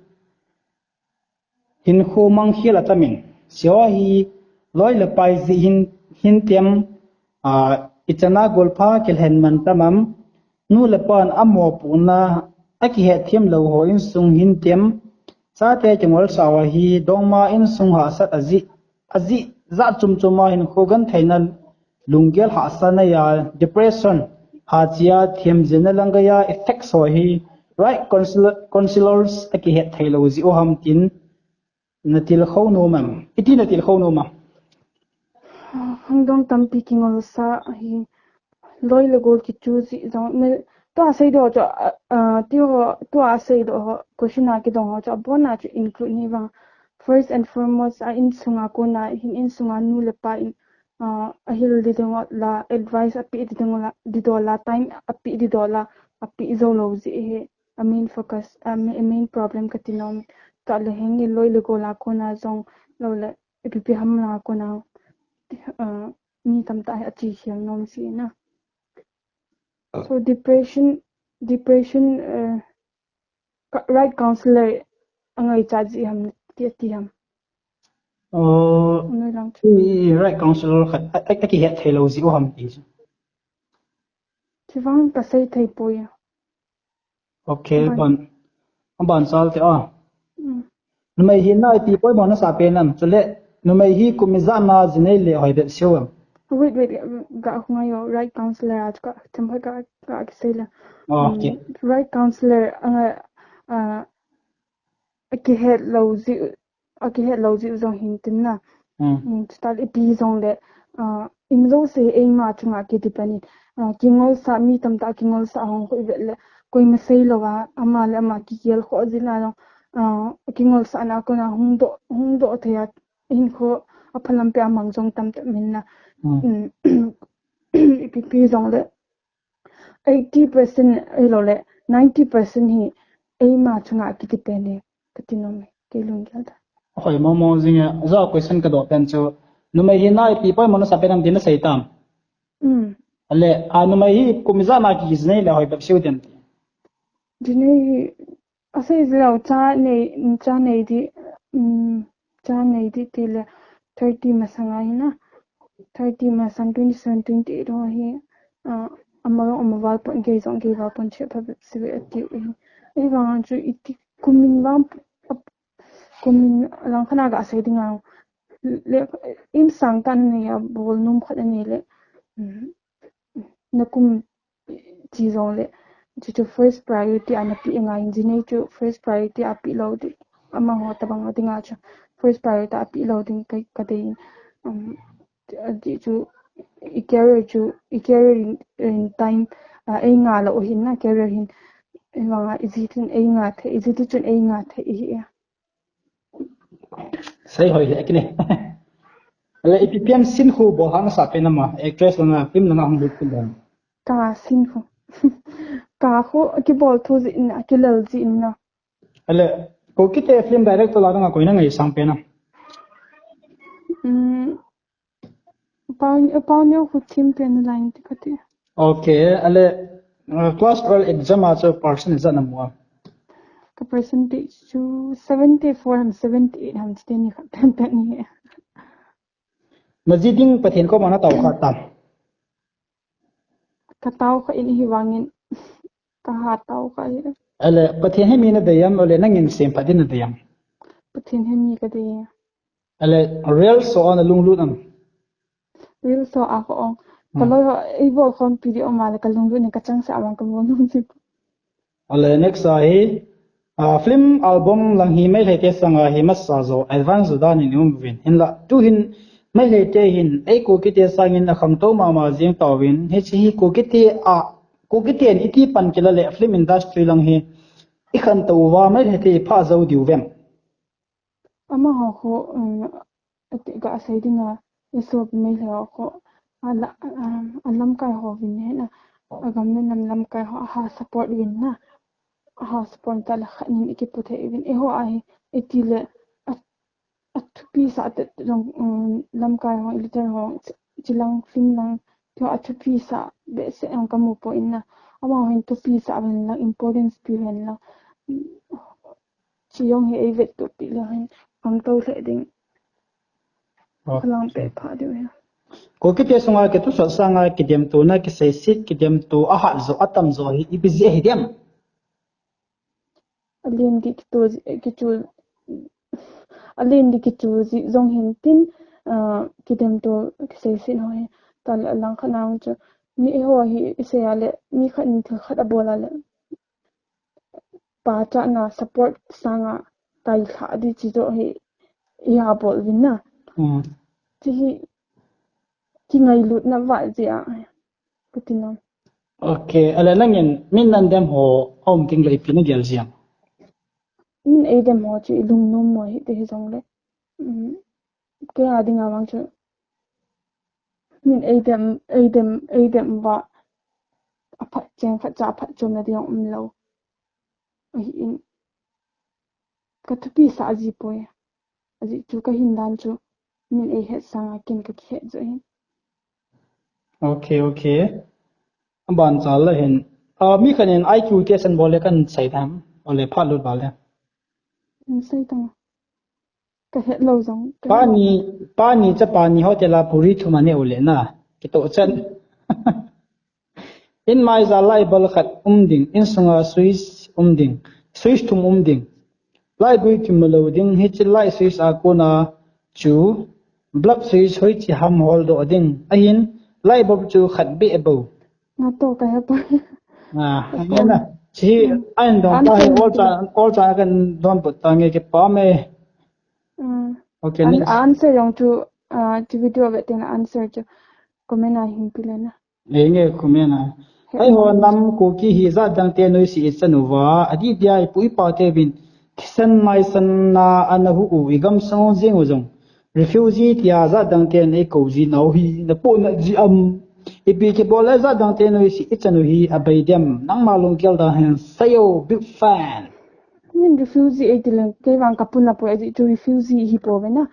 hinkho mang khel a tam in. Sio hi loi le pai ji hin, hin tem, ah, i chana golpha kilhen man tam am. Nu le pan a mopohna a kihet them lou ho insung hin tem. Chate kingol sao a hi dongma insung hahsat a ji. ajeh jat chom chom a hin khogentheina, lunggel hahsa neiya, depression, hachea themjilna lang geiya effects ho hi right counselors akihet theilou jeh u ham tin natilkhou nom em? Iti natilkhou nom em? Khangdong tampi kingolsa hi loi le gol kichu jeh jong, tua seidoh chu, tua seidoh ho, question a kidong ho chu abon a chu include ni vang. First and foremost a insunga kona hin, insunga nu le pa in ahil ding dola, advice apeh ding dola, time apeh ding dola, apeh joulou jeh hi a main focus, a main problem kati nom. Tua le henge loi le gol a kona jong, lou le ipi ipi ham langa kona mi tamtah hi ache khel nom jeh na. So depression, depression, right counselor angaichat jeh ham ti, ati ham? Right counselor khat akihet theilou jeh u ham ti chu. Chuvang kasei thei poi. Ok, aban, aban chal te a. Numei hi naipi poimo nasah pen am, chule numei hi kum ijat na jinei le hoi bep seiu em? Wait, wait, ga khungai o, right counselor a chu ka, themkhat ka, ka kisei le. Right counselor anga, akihet lou jeh, akihet lou jeh jong hin tin na. Chuta le ipi jongle, imajouse eima chunga kidepend in, kingolsa, mi tamtah kingolsa hung khu ivet le, koima seilouva ama le ama kigel khoh jeh na jong, kingolsahna kona hungdoh, hungdoh thei a, hinkho aphalam peh a mang jong tamtah min na. Ipi pi jongle eighty percent ahilou le ninety percent hi eima chunga kidepend e, kati nom e, kei lunggel a. Hoi momo jing e, ajo question kadoh pen chu, numei hi naipi poimo nasah pen am ti nasei tam? Ale, a numei hi kum ijat na kijinei le hoi bep seiu dem ti? Jinei hi asei jilou, cha nei, cha nei di, cha nei di tile thirty masang a hi na, thirty masang, twenty seven, twenty eight ho hi, ama jong ama val pon, kei jong kei val pon, che phabep seiuve atiu hi. Ahivanga chu iti kumin vang, kumin langkhat a gasei dinga, le, insang tah nanei a, bol nom khat nanei le, nakum chi jongle, chuchu first priority a napeh ngai, jinei chu first priority a peh lou ding, amaho tobang dinga chu first priority a peh lou ding kadei in, ti chu i career chu, i career in time, einga lou hin na, career hin, ahivanga ijat chun einga thei, ijat chun einga thei hi. Sei hoi le kine. Ale ipi pen sin khu bol hahsa pen ama, actress langa, film langa hung lut pen dan? Ka sin khu, ka khu kibol thu jeh in, akilel jeh in na. Ale Kukite film director la danga koi nangaisang pen am? Pau, Pau Neo khu thim pen line ti kati. Ok, ale class twelve exam a chu percent ijat namu am? Ka percentage chu seventy four ham seventy eight ham, chuteni khat pen pen hi. Naji ding Pathen koma nataokha tam? Kataokha in, hivangin kaha taokha hi. Ale Pathen hi mi nadei am, ale nangin semphat ding nadei am? Pathen hi mi kadei. Ale reels ho a nalunglut am? Reels ho a khu ong. Kaloi ho eibol khompi ding um a le kalunglut in, kachangseh vang kabol nom jing. Ale next a hi, film album lang hi Meiteite sanga hi masa jo advance jo dan in um uvin, hinla tuhin Meiteite hin ei Kukite sangin akhangtou mama jeng tauvin, hiche hi Kukite a, Kukiten iti pan kila le film industry lang hi ikhantou uva Meiteite iphah jou diu vem? Amaho khu, ati gasei dinga, isopi Meitei ho khu, alamkai hovin hina, agam le nam lamkai ho aha support uvin na, aha support tale khat nin ikipu thei uvin, eiho ahi, itile athupi sah tete jong, lamkai ho, leader ho, chilang film lang, tiho athupi sah behseh jong kamu poi na, amaho hin thupi sah uvin lang, importance pe uvin lang. Chi jong hi eivettohpi leu hin, khangtou lheh ding. Kalang peh pha diu hi. Kukite sunga kithusot sanga kidemtona, kiseiset, kidemto ahat jo, atam jo hi ipi jeh ahi dem? Alen di kitu, kitu, alen di kitu jeh jong hin tin, ah, kidem to kisei sin ho hi. Tale alang khat nang chu mi eiho hi isei a le mi khat in thil khat abol a le pachatna support sanga tailhah di chi jo hi i abol vin na. Hmm. Chi hi kingailutna val jeh a. Kutina. Okay, ale nangin min nan dem ho aum ting le ipi nagel jeng? Min eidem ho chu ilungnom mo hi te hijongle. Um, kei a dinga vang chu min eidem, eidem, eidem va aphat cheng khat cha aphat chomna ding umlou. Ahin ka thupi sah ji poi. Ajeh chu ka hin dan chu min eihet sanga ken ka kihet jo hin. Okay, okay. Aban chal la hin. Ah, mi khat in I Q test an bol le kan sei dam. Ole phat lut val le. An sei tang. Ka het lou jong. Pani, pani cha pani hotel a puri thum ane ule na. Kito chan. In mai ja light bulb khat um ding, in sunga switch um ding, switch thum um ding. Light gui thum lo ding, hiche light switch a kona chu bulb switch hoiche ham hol doh ding. Ahin light bulb chu khat beh bou. Nato ka hepa. Ah, ahin na. Chi, ahin don pa he, all cha, all cha kan don put ta nge kipa me. Mm. Okay, An next. Answer jong chu, ah, chu video ve teng answer chu comment a hin pe le na. Enge comment a. Eiho nam Kuki hi jat dang te noise i chan uva, adih dia ipu ipa te vin thisan maisan na ana hu u, i gamsung jing u jong refugee tia jat dang te nei kou ji nau hi na pu na ji am. Ipi kibol le jat dang te noise i chan u hi abai dem. Nangma lunggel dan hen sei o, big fan. Min refugee ei ti leng, kei vang ka puna poi, ajeh chu refugee hi pou ve na.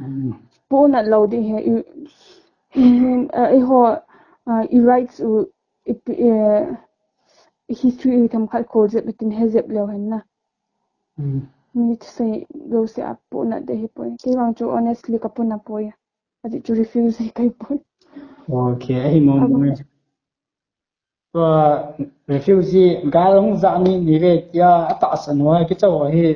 Mm. Pou nat lou ding he, i, i, eh, eiho, ah, i rights u, i, eh, i history u themkhat kol jep, i tin he jep leu hen na. Mm. Mi sei lou se a pou nat de hi poi. Kei vang chu honestly ka puna poi. Ajeh chu refugee ka hi poi. Okay, ahi mo mo. Tua refugee gal hung ja mi ni ve tia atahsan ho kicha ho hi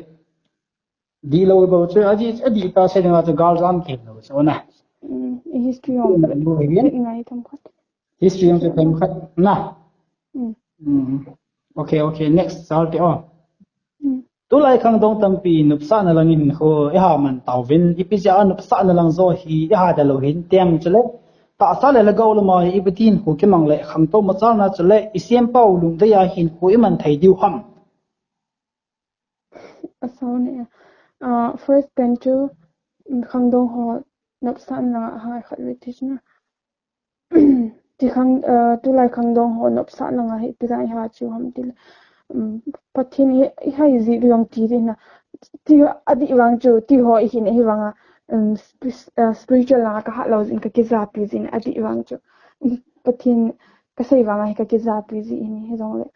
dih lou bou chu, adih, adih ta sei dinga chu gal jam kei lou chu na. Mm, i history jong Lou hi. Ngai themkhat. History jong chu themkhat na. Mm. Mm. Okay, okay, next chal te o. Mm. Tulai khangdong tampi nopsahna langin khu iha man tauvin, ipi jeh a nopsahna lang jo hi iha da lou hin tem chule. Tahsa le lhagao lama hi ipi tin khu kimang le khangtou machalna chule i sempau lungdei a hin khu iman thei diu ham. Asao ne. Ah, first pen chu, mm, khangdong ho nopsahna langa hai khat ve ti chu na. Ti khang, ah, tulai khangdong ho nopsahna langa hi ipi jeh a iha chu ham ti le. Um, Pathen i, i hai ji diu ham ti di na. Ti adih vang chu, ti ho i hin ahi vanga, um, spi-, ah, spiritual langa ka hat lou jin ka kijapi jin adih vang chu. Pathen ka sei vanga hi ka kijapi ji in hijongle.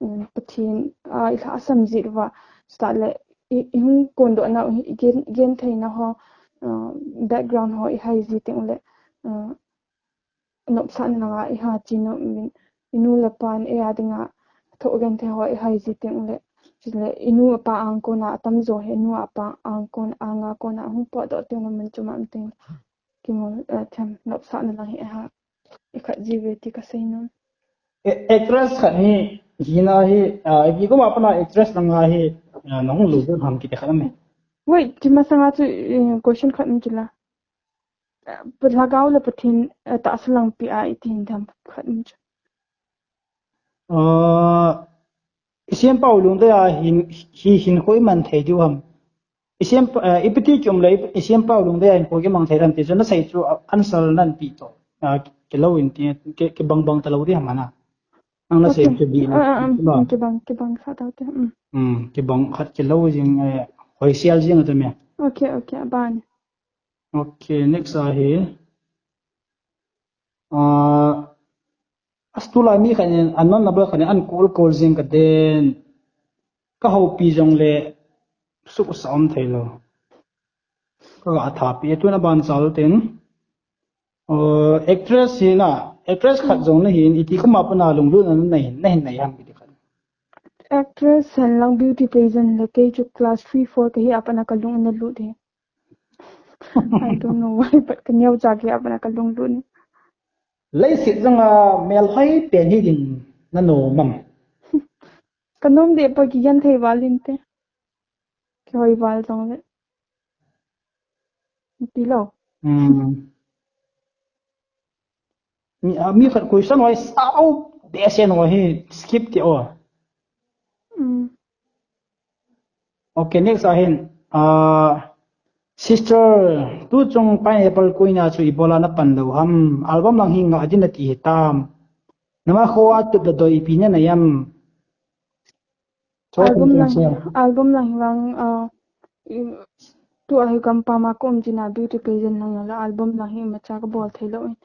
Um, Pathen, ah, i lhahsam ji uva, chutah le, i, i hung kondoh nau hi, i gen, genthei na ho, ah, background ho i hai ji teng le, ah, nopsahna langa i ha chi nom in, i nu le pan ei a dinga thoh genthei ho i hai ji teng le, chule i nu apa ang kona atam jo hi, i nu apa ang kon, anga kona hung potdoh teng le man chu mam teng. Kimo, eh, them, nopsahna lang hi, eh, ha, i khat ji ve ti ka sei nom. E-, actress khat hi, hina hi, ah, ipi kuma pana actress langa hi, ah, nahung lunglut ham kiti khat aum e. Wait, ti masanga chu, eh, question khat um chu la. Eh, pa lhagao le Pathen, eh, tahsa langpi a i tin tham khat um chu. Ah, i sempau lungdei a hin, hi hin khu iman thei diu ham. I sem, eh, ipi ti kium le, i sempau lungdei a hin khu kimang thei ham ti chu na sei chu, ah, answer nan pe to. Ah, kilou in ti, ki, kibang bang talou di ham ana. Nang na sei chu di na. Ah, ah, ah, kibang, kibang khat tau te. Mm. Hmm, kibang khat kilou jing, eh, hoisel jing atu me. Okay, okay, aban. Okay, next a hi. Ah, Tulai mi khat in, unknown number khat in, an call call jing ka den. Ka houpi jongle, suksa um thei lou. Ka ga thapi, tuna ban chal ten. Uh, actress hi na, actress khat jong na hin, iti kuma pana lunglut na na hin, na hin na ham kiti khat. Actress hen lang beauty pageant le kei chu class three, four ka hi a pana ka lung na lut hi. I don't know why, but ka neo cha ki abana ka lunglut ni. Leiset jong a mel hoi pen hi ding na nom am? Ka nom de pa ki yan thei val in te. Ki hoi val jong le. Ti lo. Hmm. Mi, ah, mi khat question hoi sao behseh hoi hi skip ti o. Hmm. Okay, next ahin. Ah, sister, tu chung Pineapple Queen a chu ibola na pan lou ham. Album lang hi ngah ding nati hitam. Nama kho a tup le doi ipi na nei am. Album lang, album lang hi vang, ah, i, tu a hi gampam a ka um jing a beauty pageant lang la album lang hi imacha ka bol thei lou in.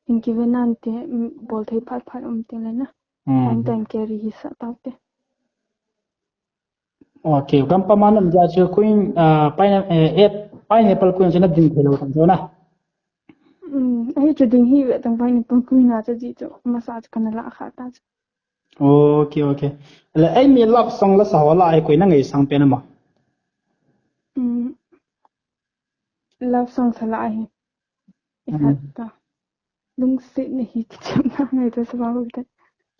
Hin kiven nante, mm, bol thei phat phat um te le na. Hmm. Time time carry hi sa tau te. Okay, gampam a na um jeh chu Queen, ah, Pine-, eh, eh, Pineapple Queen chu na ding thei lou tam chu na. Hmm, ahi chu ding hi ve tang Pineapple Queen a chu ji chu masa chu kana la kha ta chu. Okay, okay. Le, ei mi love song la sa ho la, ei koi na ngaisang pen ama? Mm. Love song sa la hi. Mm. Ikhat ta. Lungset na hi kicham na ngai ta sa ba ko ta.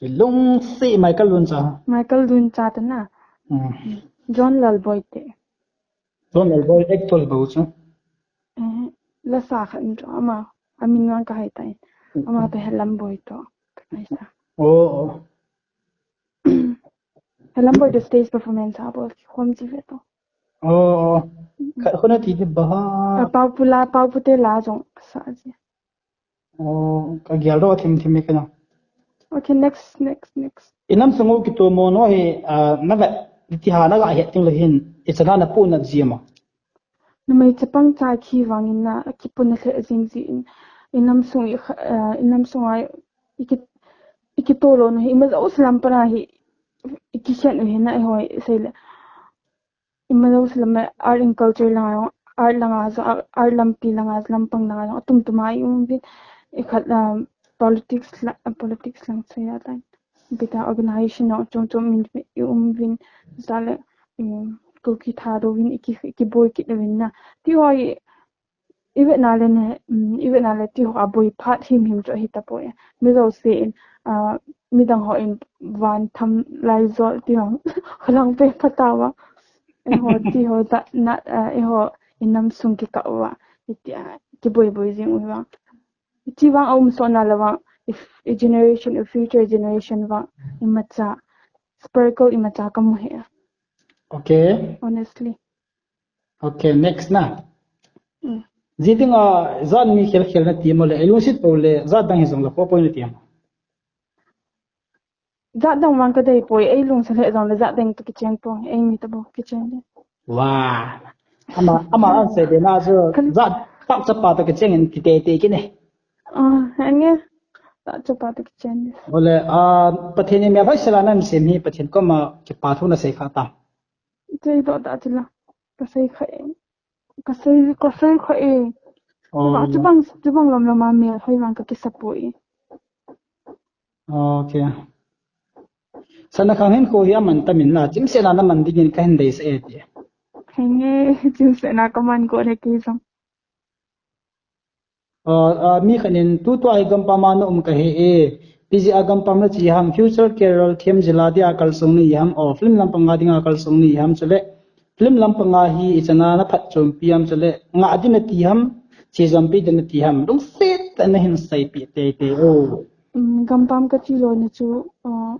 Lungset Michael Luncha. Michael Luncha ta na. Mm. John Lalboi te. John Lalboi actor bou chu. Eh, la sa khat in chu ama, amin vang ka hai tai. Ama to Helam Boi to. Ka hai sa. Oh, oh. Helam Boi to stage performance a bol khom ji ve to. Oh, oh. Khat khona ti ti ba ha. A Pau Pu la, Pau Pu te la jong sa ji. Oh, ka gel ro thim thim e ka na. Okay, next, next, next. Inam sung u kitomo no hi, ah, na vet, ti ha na ga het ting le hin, i chana na pu na ji ma. Numei chapang cha khi vang in na, a kipu na le jing ji in, inam sung i kha, ah, inam sung ai, i ki, i kitoh lou no hi, ima jo salam pa na hi, i kikhen u hi na, i hoi, sei le. Ima jo salam art and culture langa, art langa jong, art lampi langa, lampang langa jong, atum tuma i um vin, i khat, um, politics la, politics lang sei la tan. Bita organization jong chom chom min i um vin, sa le, um, Kuki Thadou vin, i ki, i kiboi kit vin na. Ti hoi, i vet na le ne, um, i vet na le ti ho a boi phat him him chu ahi ta poi. Mi jo se in, ah, midang ho in van tham lai jol ti ho. Kholang pe pha ta va. Eiho ti ho da na, ah, eiho inam sung kikah uva. Iti a, kiboi boi jing u vang. Iti vang a um so na le vang. If a generation, a future generation vang. Imacha. Sparkle imacha ka mu he. Okay. Honestly. Okay, next na. Mm. Ji ding a, jat mi khel khel na ti mo le, ei lungset po le, jat dang hi jong le, kho poi na ti mo. Jat dang vang ka dei poi, ei lungset le jong le, jat dang to kichen po, ei mi to bo kichen de. Wa. Ama, ama an sei de na chu, jat pak chapa to kichen in ti te te ki ne. Ah, ange. Jat chapa to kichen de. Ole, ah, Pathen in mi a vai sela nan sem hi, Pathen koma kipa thu na sei kha ta. Sei doh ta chila. Ka sei kha e. Ka sei, ka sei kha e. Oh. Ka chubang, chubang lom lom a mel hoi vang ka kisa poi. Okay. Sana khang hin kho hi aman tamin na, chimsena na man dingin ka hin deisah e ti. Henge, chimsena ka man ko le ki jong. Ah, ah, mi khat in tutua hi gampam a na um ka he e. P G a gampam na chi ham, future career them jila dia kalsong na hi ham, o film lampang a dinga kalsong na hi ham chule. Film lampang a hi i chana na phatchompi ham chule. Ngah ding na ti ham, chejompi ding na ti ham. Lungset tah in na hin seipi teitei o. Um, gampam ka chi lou na chu, ah,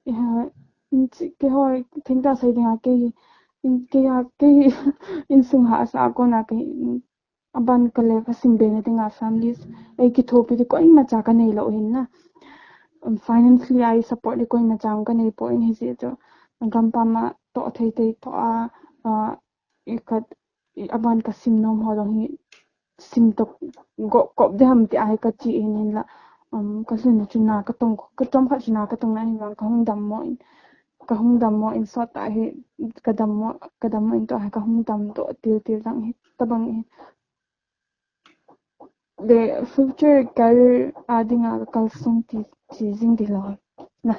i ha, in chi, keiho, thengtah sei dinga kei, in, kei ha, kei, insung hahsa a kona kei, in, aban ka le ka sim be na dinga families, ei kithopi ding koimacha ka nei lou hin na. Um, financially a support ding koimacha ka nei poi in hijeh chun. Gampam a toh thei thei toh a, ah, i khat, i aban ka sim nom ho jong hi sim toh go kop ding ham ti a hi ka chi in hinla, um, ka lhun chu na ka tong, ka chom khat chu na ka tong na hin vang ka hung dammo in, ka hung dammo in sot a hi ka dammo, ka dammo in toh a hi ka hung dam toh til til jang hi tabang hi. The future career a dinga ka kalsong ti, ti jing di lou na.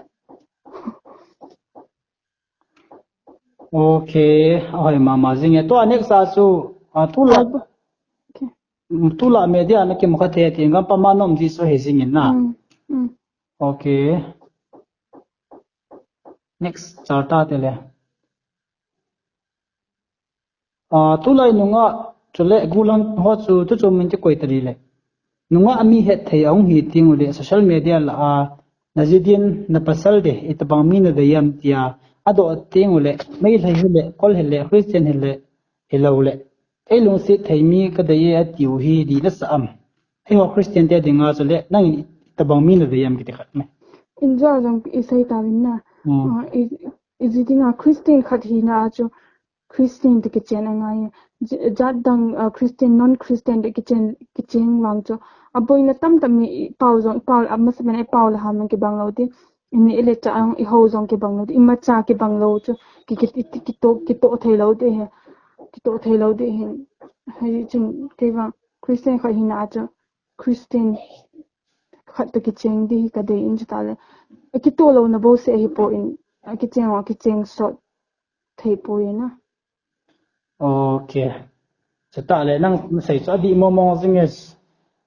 Okay, ahoi mama jing e. Tua next a chu, ah, tu la. Album. Okay. Tulai media na kimu kha thei ti, gampam a na um ji chu he jing in na. Mm, mm. Okay. Next, chal ta te le. Ah, tulai nungah, chule gulang ho chu, tu chu min ti koi ta di le. Nungah mi het thei a hung hi ting u le, social media lah a, na ji din, na pasal de, itobang mi na dei ham tia, a doh ting u le, Meitei hi le, Kol hi le, Christian hi le, hi lo le. Ei lungset thei mi ka dei e a tiu hi di na sa am. Hei ho Christian te dinga chu le, nang in itobang mi na dei ham kiti khat me. In jo jong i sei ta vin na. Hmm. Ah, i, i ji dinga Christian khat hi na chu Christian te kichen a ngai. J-, jat dang, ah, Christian, non-Christian te kichen, kichen vang chu. A boina tam tam mi i pau jong, i pau, a masa men i pau la ha man kibang lo ti. Ini ile cha ang i ho jong kibang lo, i ma cha kibang lo chu, ki, ki, ki, kito, kito thei lo de he. Kito thei lo de he. Hei chun kei vang Christian khat hi na chu, Christian khat to kicheng di hi ka dei in chu ta le. A kito lo na bo se hi po in, a kicheng, a kicheng sot thei po in a. Okay. Chu ta le nang sei chu a di mo mo jing e.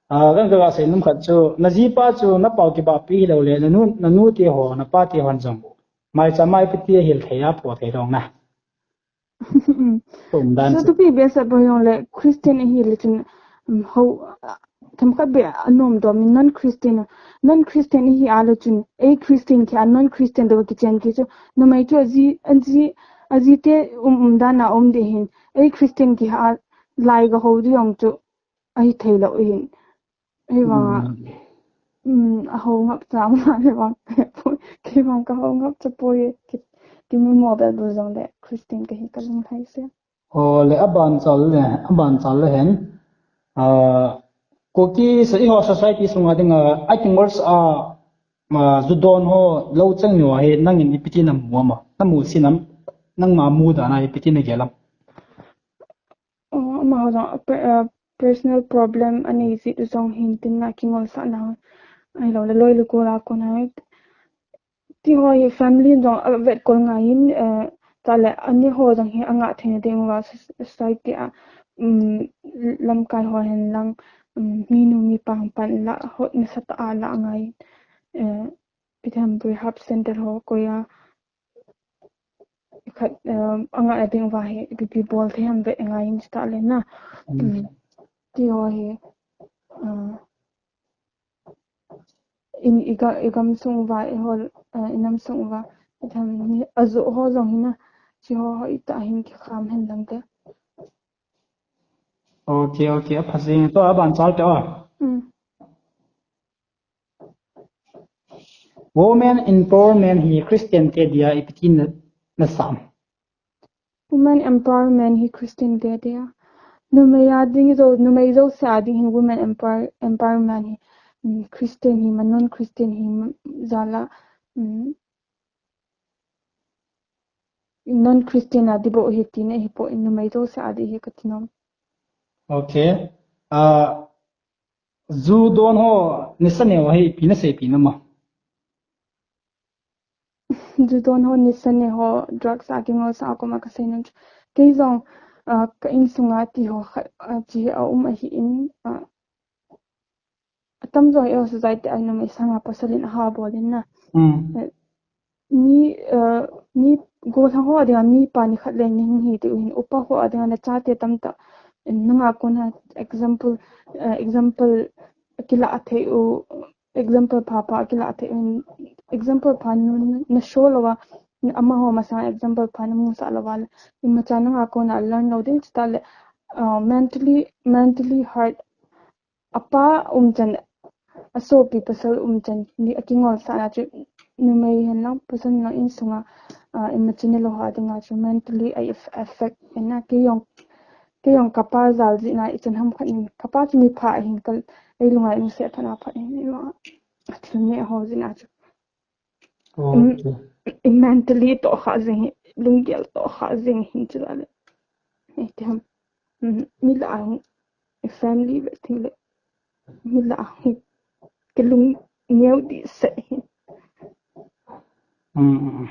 Ah, kan ka sei num khat chu, na ji pa chu na pau kibah pi hi lo le, na nu, na nu ti ho, na pa ti hon jong. Mai cha mai pi ti hil thei a po thei dong na. Um dan chu. Chu tu pi be sa po yong le, Christian hi le chun, um, ho, ah, tham khat be a nom do mi non-Christian, non-Christian hi a le chun, ei Christian ki a non-Christian do kichen ki chu, numei chu a ji, a ji, a ji te um, um dan a um de hin, ei Christian ki ha lai ga ho di yong chu, a hi thei lo hin. Hei vang a, mm, a ho ngap cha ma le vang, kei vang ka ho ngap cha po ye, ki, ki mu mo bel bu jong le, Christian ka hi ka lung thai se. O le a ban chal le, a ban chal le hen. Ah, Kuki sa i ho society sunga dinga, a kingol sa, ah, ju don ho lo chang ni ho hi nang in ipi ti na mu ama, na mu sin am, nang ma mu dan a ipi ti na gel am. Oh, ama ho jong, ah, pe-, ah, personal problem a nei jeh u jong hin tin na kingol sa na. Ai lo le loi le gol a kon a. Ti ho hi family jong a vet kol ngai in, eh, ta le ani ho jong hi a ngah thei na ding uva so-, society a, um, lamkai ho hen lang, um, mi nu mi pa hung pan la hot na sa ta a la ngai in, eh, pi tham rehab center ho koi a, khat, um, a ngah na ding uva hi, ipi pi bol thei ham vet ngai in chu ta le na. Mm. Um, ti ho hi, uh, in i ga-, i gam sung uva, i hol, uh, i nam sung uva, i tham ni a jo ho jong hi na, chi ho ho i ta hin ki kham hen lang te. Okay, okay, a pha jing to a ban chal te o. Mm. Women empowerment hi Christian te dia ipi ti na, na sam. Women empowerment hi Christian te dia. Numei a ding jo, numei jouse a ding hin women empower-, empowerment hi, mm, Christian hi ma, non-Christian hi ma, jal a, mm, non-Christian a di bo hi ti na hi po in numei jouse a di hi ka ti nom. Okay. Ah, ju don ho nisa ne ho hi ipi na sei pi na ma. Ju don ho nisa ne ho drugs a kingol sa a koma ka sei nom chu. Kei jong, ah, ka insung a ti ho khat, ah, chi a um a hi in, ah, a tam jo hi a society a numei sang a pasal in a ha bol in na. Mm. Eh, mi, eh, mi gollhang ho a dinga mi pa ni khat le ni hung hi ti u hin upa ho a dinga na chate tam ta. Nanga kona example, eh, example kila a thei u, example pha pha kila a thei u, example pha nu, nu, na show lo a, ama ho masang example pha na mu sa lo a le. Ima cha nanga kona learn lo ding chu ta le, eh, mentally, mentally hurt a pa um chan, a sopi pasal um chan, ni a kingol sa na chu, numei hen lang, pasal hen lang insung a, ah, ima chine lo ha dinga chu, mentally a aff-, affect, en na, kei jong, kei jong ka pa jal jeh na, i chan ham khat in, ka pa chu mi pha hin ka, ei lunga i mu se pha na pha hin, i ma, a thil ne ho jeh na chu. Okay. Im-, i mentally toh kha jing hi, lunggel toh kha jing hin chu la le. Hei ti ham. Mm, mi la hung, i family ve ting le. Mi la hung, ke lung neo di se hi. Mm, mm, mm.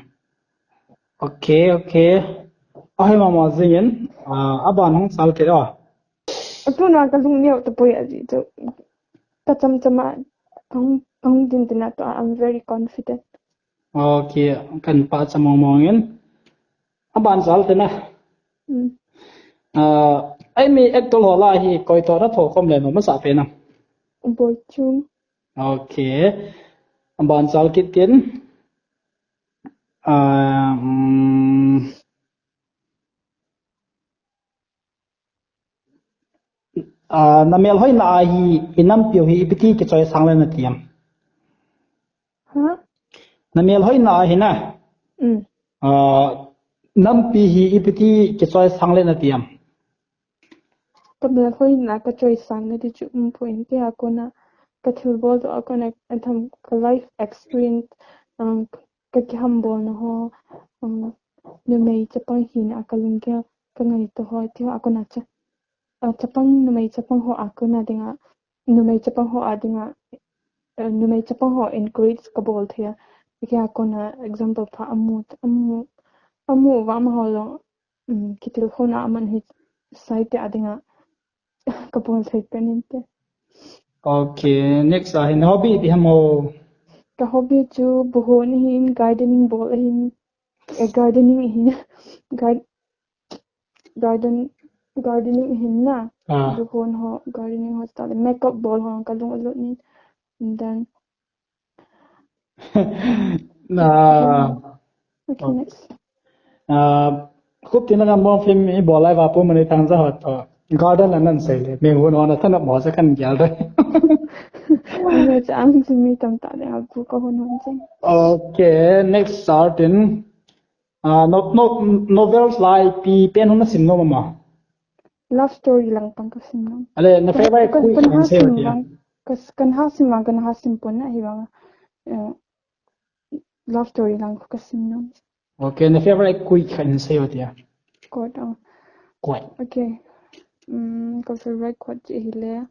Okay, okay. Ahi mama jing in, ah, a ban hung sal ke a. Atuna kalung neo tapoi aji chu. Kacham chama kahung kahung din din a to, I'm very confident. Okay, kan pa cha mong mong in. Aban chal te na. Hmm. Ah, ai mi actor ho lah a hi koi toh na thokhom le nom asa pen am? Boichung. Okay. Aban chal kit tin. Ah, um, Ah, na melhoina a hi, i nampiu hi ipi ti kichoi sang le nati am? Ha? Na melhoina a hi na. Mm. Ah, nampi hi ipi ti kichoi sang le nati am? Ka melhoina kachoi sang na ti chu umpoi, kei a kona, ka thilbol toh a kona, atham ka life experience, um, ka kihambol na ho, um, numei chapang hina a kalunggel ka ngaito ho, ti ho a kona cha, ah, chapang, numei chapang ho a kona dinga, numei chapang ho a dinga, eh, numei chapang ho encourage kabol thei a. Kei a kona example pha amu, amu, amu uva amaho jong, um, kitilkhouna aman hi society a dinga kabol thei pen inte. Okay, next a hin hobby ipi ham o? Ka hobby chu buhon ahin, gardening bol ahin, eh, gardening ahin, gar-, garden, gardening ahin na. Ah. Buhon ho, gardening ho, style, makeup bol ho, kalung alut nin. And then, Ah, okay, next. Ah, khup tina kan bom film i bol lai va pu mani thang ja ho to. Garden la nan sei le, mi hun hon a thanop mo sa kan gel re. Ano chang chu mi tamtah le a gu ka hun hon chang. Okay, next chart in. Ah, no, no, novels lai ipi pen hon na sim nom am? Love story lang pang ka sim nom. Ale, na favorite kan, kui kan kan ha sei sim tia. Lang, kas-, kan ha sim lang, kan ha sim pon na hi bang. Eh, love story lang ka sim nom. Okay, na favorite kui kan sei tia. Quote, oh. Quote. Okay. Mm, ka favorite quote chu hi le.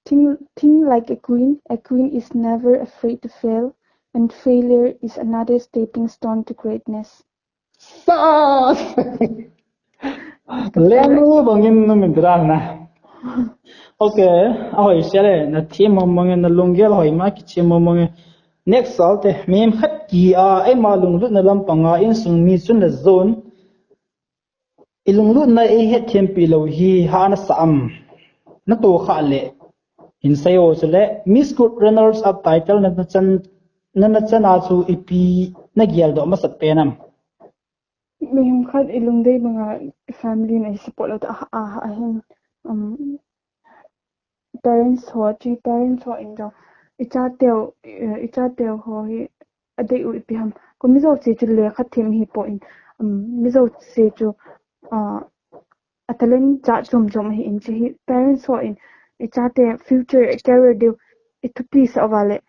Think, think like a queen. A queen is never afraid to fail, and failure is another stepping stone to greatness. Sas! Lenglu bangin nu min tiran na. Okay, ahoi sele, na thim mong mong e, na lunggel hoi ma kichim mong mong e. Next salte, mihem khat kia, eima lunglutna lampanga insung mi chun na jon. I lunglutna ei hetthem pi lou hi ha na sa am. Na to kha le. Hin sei o chule, Miss Good Runners Up title na, na chan, na, na chan a chu ipi na gel doh masat pen am? Mihem khat i lungdei banga family na i support lou ta a, a, a hin, um, parents ho, chi parents ho in jong, i chateu, eh, i chateu ho hi, adei u ipi ham. Ko mi jouse chu lekha them hi poi, um, mi jouse chu, ah, a talent cha chom chom hi in chi hi parents ho in, i chate future career diu, i thupi sa uva le.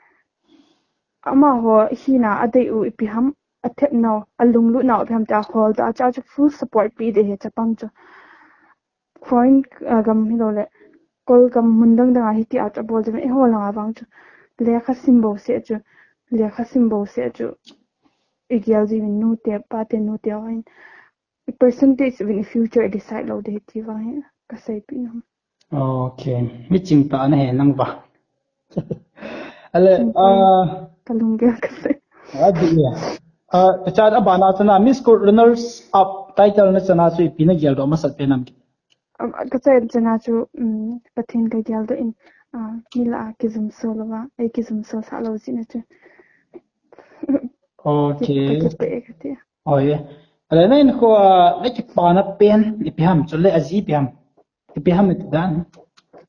Amaho hina adei u ipi ham, athep nau, alunglut nau ipi ham tia hol ta, cha chu full support pi de hi chapang chu. Foreign, ah, gam hilou le, Kol gam mun dang dang a hiti a chu abol jin, eiho lang a vang chu, lekha sim bou seh chu, lekha sim bou seh chu, i gel jin nu te, pa te, nu te, in, i percentage in i future i decide lou de ti vang hi, ka sei pi nom. Okay, mi ching ta na he nang ba. Ale, ah, ka lunggel ka sei. Adi ya. Ah, ka cha abana chana Miss Good Runners Up title na chana chu ipi na gel doh masat pen am? Um, ka chai chana chu, um, Pathen ka gel doh in, ah, mi lah a kijum so louva, ei kijum so sa lou jin a chu. Okay. Ka, ka, ka, ka, ka, oh, yeah. Ale na in ko, ah, na kipana pen, ipi ham, chule aji ipi ham. Ipi ham iti dan.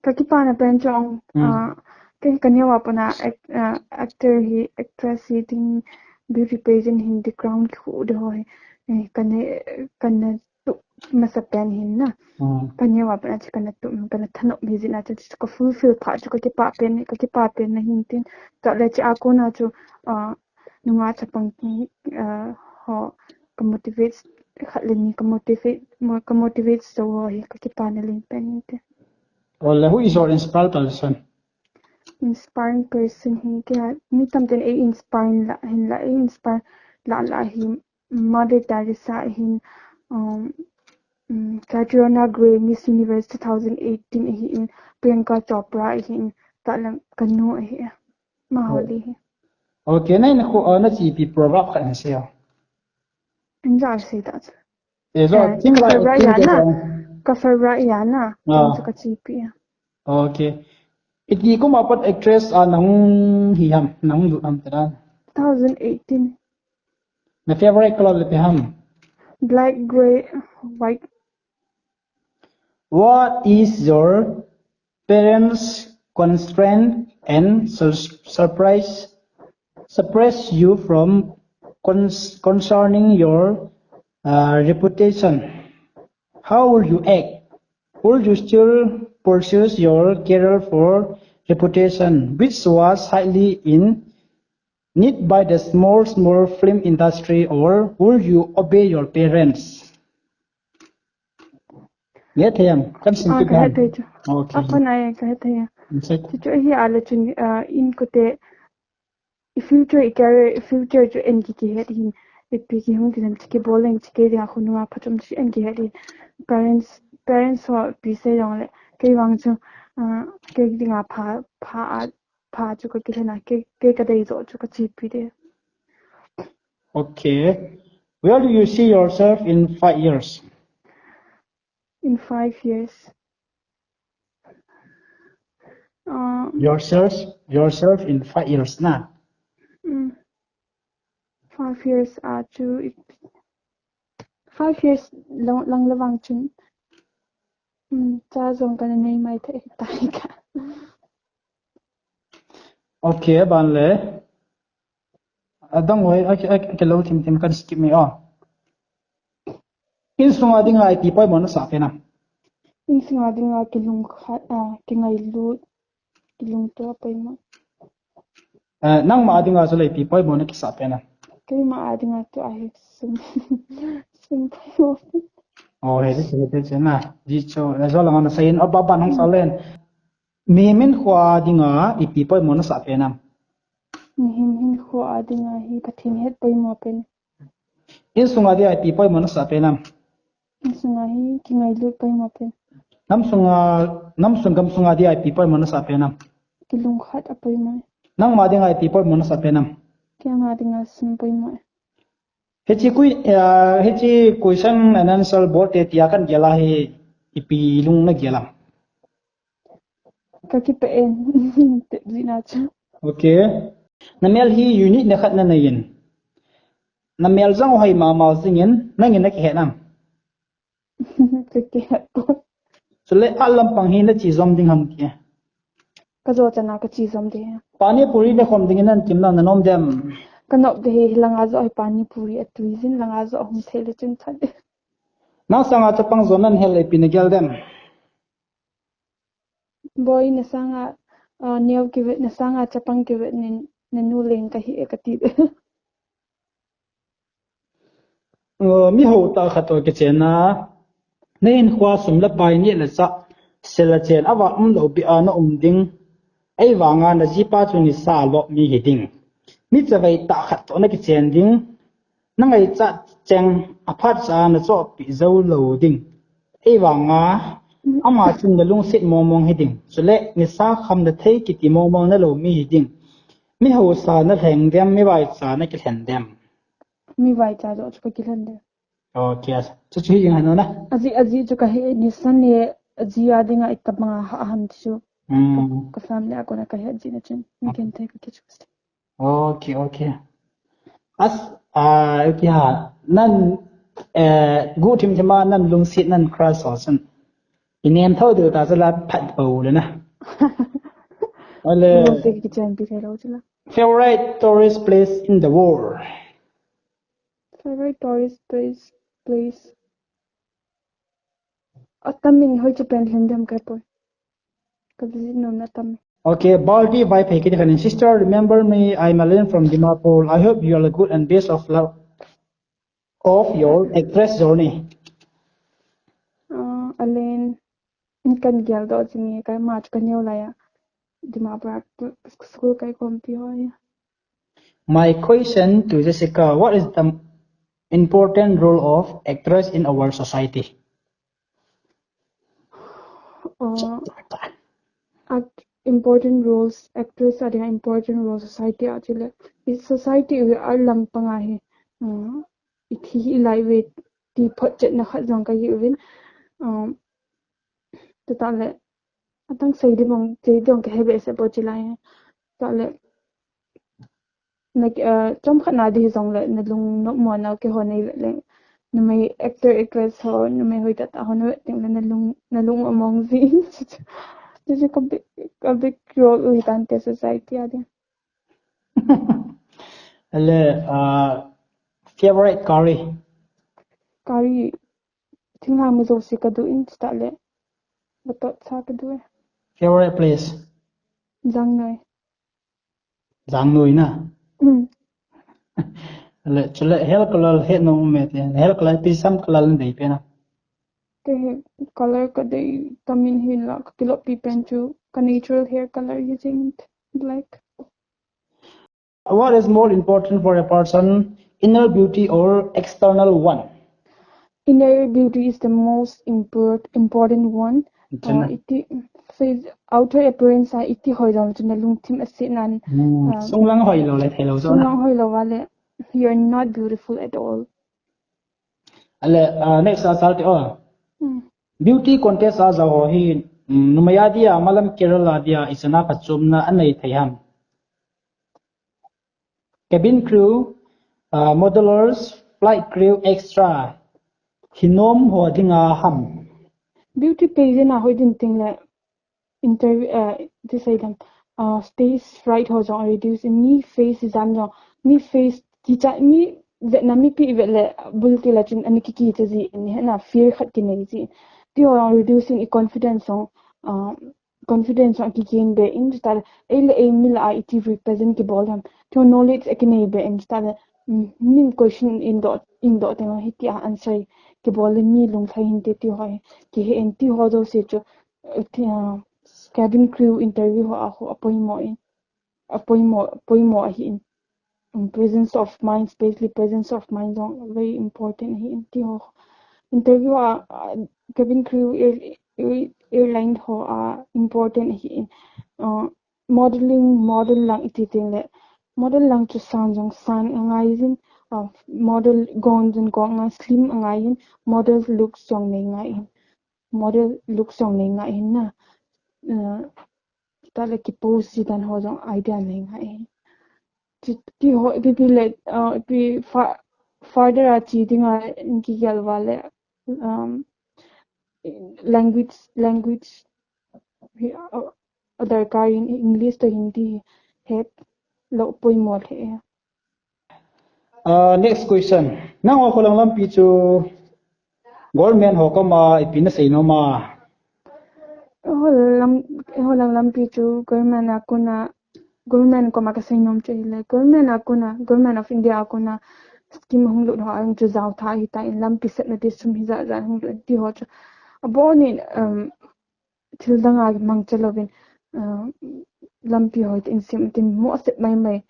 Ka kipana pen chu, hmm, ah, ka, ka neo a pat a act-, ah, actor hi, actress hi, tin beauty pageant hin, the crown khu de ho hi. Eh, ka ne, ka ne tu masa pen hin na. Hmm. Ka neo a pat a chu ka na tu, ka na thanop mi jin a chu, chu ka fulfill pha chu ka kipa pen, ka kipa pen na hin tin. Chule chi a kona chu, ah, nunga chapang ki, ah, ho, ka motivate, khat le ni ka motivate, mo-, ka motivate so ho hi ka kipana len pen hin tin. Ole, who is your inspired person? Inspiring person hi kei a, mi tam ten ei inspire la, hin la, ei inspire la, la hi Mother Teresa hin, um, um, Catriona Gray, Miss Universe two thousand eighteen ahin, Priyanka Chopra ahin, talam kanu ahi. Maholi hi. Okay, na in khu uh, na chi pi proverb khat na siya. Inja si ta. Eh, so, Eh, thing like favorite thing ya that, na. uh, Ka favorite ya na. Ah. Ka chi pi ya. Okay. Iti kuma pat actress a nang hi ham, nang du ham ta. two thousand eighteen. Na favorite color le pe ham. Black, gray, white. What is your parents' constraint and sur- surprise surprise you from cons- concerning your uh, reputation? How will you act? Will you still pursue your career for reputation, which was highly in need by the small, small film industry, or will you obey your parents? Nge thei am, kan sim Ah, kit ka ham. het thei chu. Okay. Apa na ya, ka het thei ya. Insek. Chu chu hi ala chun, ah, in ko te, i future, i career, i future chu en ki ki het hin. I pi ki hung ki jan ki bol leng ki ke dia khu nua pha chum chu en ki het hin. Parents, parents ho pi se jong le. Kei vang chu, ah, kei dinga pha, pha a, pha chu ka ki thena, kei, kei ka dei jo chu ka chi pi de. Okay. Where do you see yourself in five years? In five years. Uh, Yourself, yourself in five years na. Mm. Five years a chu it, five years lang, lang le vang chun. Mm, cha jong ka nei mai thei tai ka. Okay, ban le. Adang hoi, a, a, a, kilo thim thim kan skip mi o. Insunga dinga ipi poimo na sa pe nam. Insunga dinga kilung khat, ah, kingailut, kilungto poimo. Eh, nangma dinga chu le ipi poimo na kisa pe nam. Keima a dinga tu ahi sum. Sum poimo. Oh, he, he, he, he, na. Ji chu, na jo lang na sa in, oh, ba, ba, nang sa len. Mi min khua dinga ipi poimo na sa pe nam. Mihem hin khua dinga hi Pathen het poimo pen. Insunga dinga ipi poimo na sa pe nam. Insunga hi kingailut poimo pen. Nam sunga, nam sung gam sunga dinga ipi poimo na sa pe nam. Kilung khat a poimo. Nangma dinga ipi poimo na sa pe nam. Keima dinga sum poimo. Hichi kui, eh, hichi question and answer board te tia kan gel a hi ipi lung na gel am. Ka kipe en. Te zina chu. Okay. Na mel hi unit na khat na nei in. Na mel jong hoi mama jing in, nangin na kihe nam. Ka kihe poi. Chule a lampang hi na chi jom ding ham ti. Ka jo chana ka chi jom de. Pani puri na khom ding in nan kim na na nom dem. Ka nop de hi langa jo hi pani puri a tui jin langa jo hung thei le chun chan. Na sanga chapang jo nan hel le ipi na gel dem. Boi na sanga, ah, neo kivet na sanga chapang kivet nin na nu leng ka hi e ka ti de. Uh, mi ho ta khat to kichen na, na in khua sum le pai ni le cha, sel le chen, awa um lo bi a na um ding, ei vanga na jipa chu ni sa lo mi hi ding. Mi chavei ta khat to na kichen ding, na ngai cha cheng, a phat cha na cho pi zo lo ding. Ei vanga, ama chun na lungsit mong mong hi ding. Chule, ni sa kham na thei kiti mong mong na lo mi hi ding. Mi ho sa na lheng dem, mi vai cha na kilhen dem. Mi vai cha jo chu ka kilhen de. Okay, as. Chu chu hi jing hanu na. Aji, aji chu ka he ni san le aji a dinga itabanga ha ham chu. Hmm. Ka family a kona ka he ji na chun. Mi ken te ka ki chu. Okay, okay. As, ah, okay ha. Nan, eh, gu thim thima nan lungsit nan crush ho chun. I nem tho de ta sa la phat po le na. Ale. Mo se ki chen pi thei lo chu la. Favorite tourist place in the world. Favorite tourist place, place. Atam in hoi chu pen lhen dem kai poi. Ka visit nom na tam. Okay, Balti Vaiphei kiti khan in, "Sister, remember me, I'm Alen from Dimapur. I hope you are good and best of luck of your actress journey." Ah, Alen, kan gel do chini kai ma chu ka neo la ya. Dimapur school kai kom pi ho ya. My question to Jessica, what is the important role of actress in our society? uh, act important roles, actress a dinga important role society a chule. I society u a lam panga hi, uh, i thi hi lai ve ti photchetna khat jong kahi uvin. Um, tata le, atang sei di bang, sei di bang kahe behseh po chilai. Tata le, na, uh, chomkhat na di jong le, na lung nopmo na keiho nei le, le, numei actor actress ho, numei hoi tata ho, na ting le, na lung, na lung among ji. This is a big, a big role u hitante society a di. Ale, uh, favorite curry? Curry, thinglhang mi jouse kadu in, tata le, batot sa kadu e. Favorite place? Jangnoi. Jangnoi na? Mm. Ale, chule hair color he nom me te, hair color ipi sam color na dei pen a? Te color kadei tamin hi la, kakilop pi pen chu, ka natural hair color using black. What is more important for a person, inner beauty or external one? Inner beauty is the most import, important one. Chana. Uh, iti, face, outer appearance a iti hoi jong chu na lungthim a si nan. Hmm. Um, sunglang hoi lou le thei lou jo na. Sunglang hoi lou va le, you are not beautiful at all. Ale, uh, next a sal te o. Hmm. Beauty contest a jao ho hi, um, numei a dia, malam Kerala dia, ichan a phachomna anei thei ham? Cabin crew, uh, modelers, flight crew, extra. Hinom ho dinga ham? Beauty pageant a hoi din ting le interview, uh, ti sei dam, uh, stage fright ho jong reduce in, mi face jam jong, mi face kicha, mi vetna mipi vet le bul ti la chun ani kikicha ji in, hena fear khat kinei ji. Ti ho jong reduce in i confidence jong, uh, confidence jong akigain be in, chuta le, ei le ei mi lah a iti represent kibol ham. Ti ho knowledge akinei be in, chuta le, mm, min question in do, in do te ma hiti a answer kibol le mi lunglhai hinte ti ho, kihe in ti ho jouse chu, uh, ti, uh, cabin crew interview ho a ho apoimo in, apoimo, apoimo ahi in. Um, presence of mind, especially presence of mind jong very important ahi in ti ho. Interview a, uh, cabin crew air, air, airline ho a important ahi in. Uh, modeling, model lang iti ting le. Model lang chu sang jong sang angai jin, uh, model gong jin gong angai, slim angai jin, model looks jong nei ngai in. Model looks jong nei ngai in na. Uh, ta le ki pose ji dan ho jong idea nei ngai in. Ti, ti ho, ipi pi le, uh, ipi fa-, further a che dinga in kigel va le, um, language, language hi, uh, adarkar in English to Hindi het lou poimo le. Uh, next question. Nangho kholang lampi chu government ho koma ipi nasei nom a? Eiho lam, eiho lang lampi chu government a kona, government koma kasei nom chu hile, government a kona, Government of India a kona scheme hung lut ho a jong chu jao tha ahitan, lampi sepna ti sum hi jat jat hung lut ti ho chu. Abonin, um, thil dang a mangcha louvin, uh, lampi hoi te in sem tin mo sep mai mai.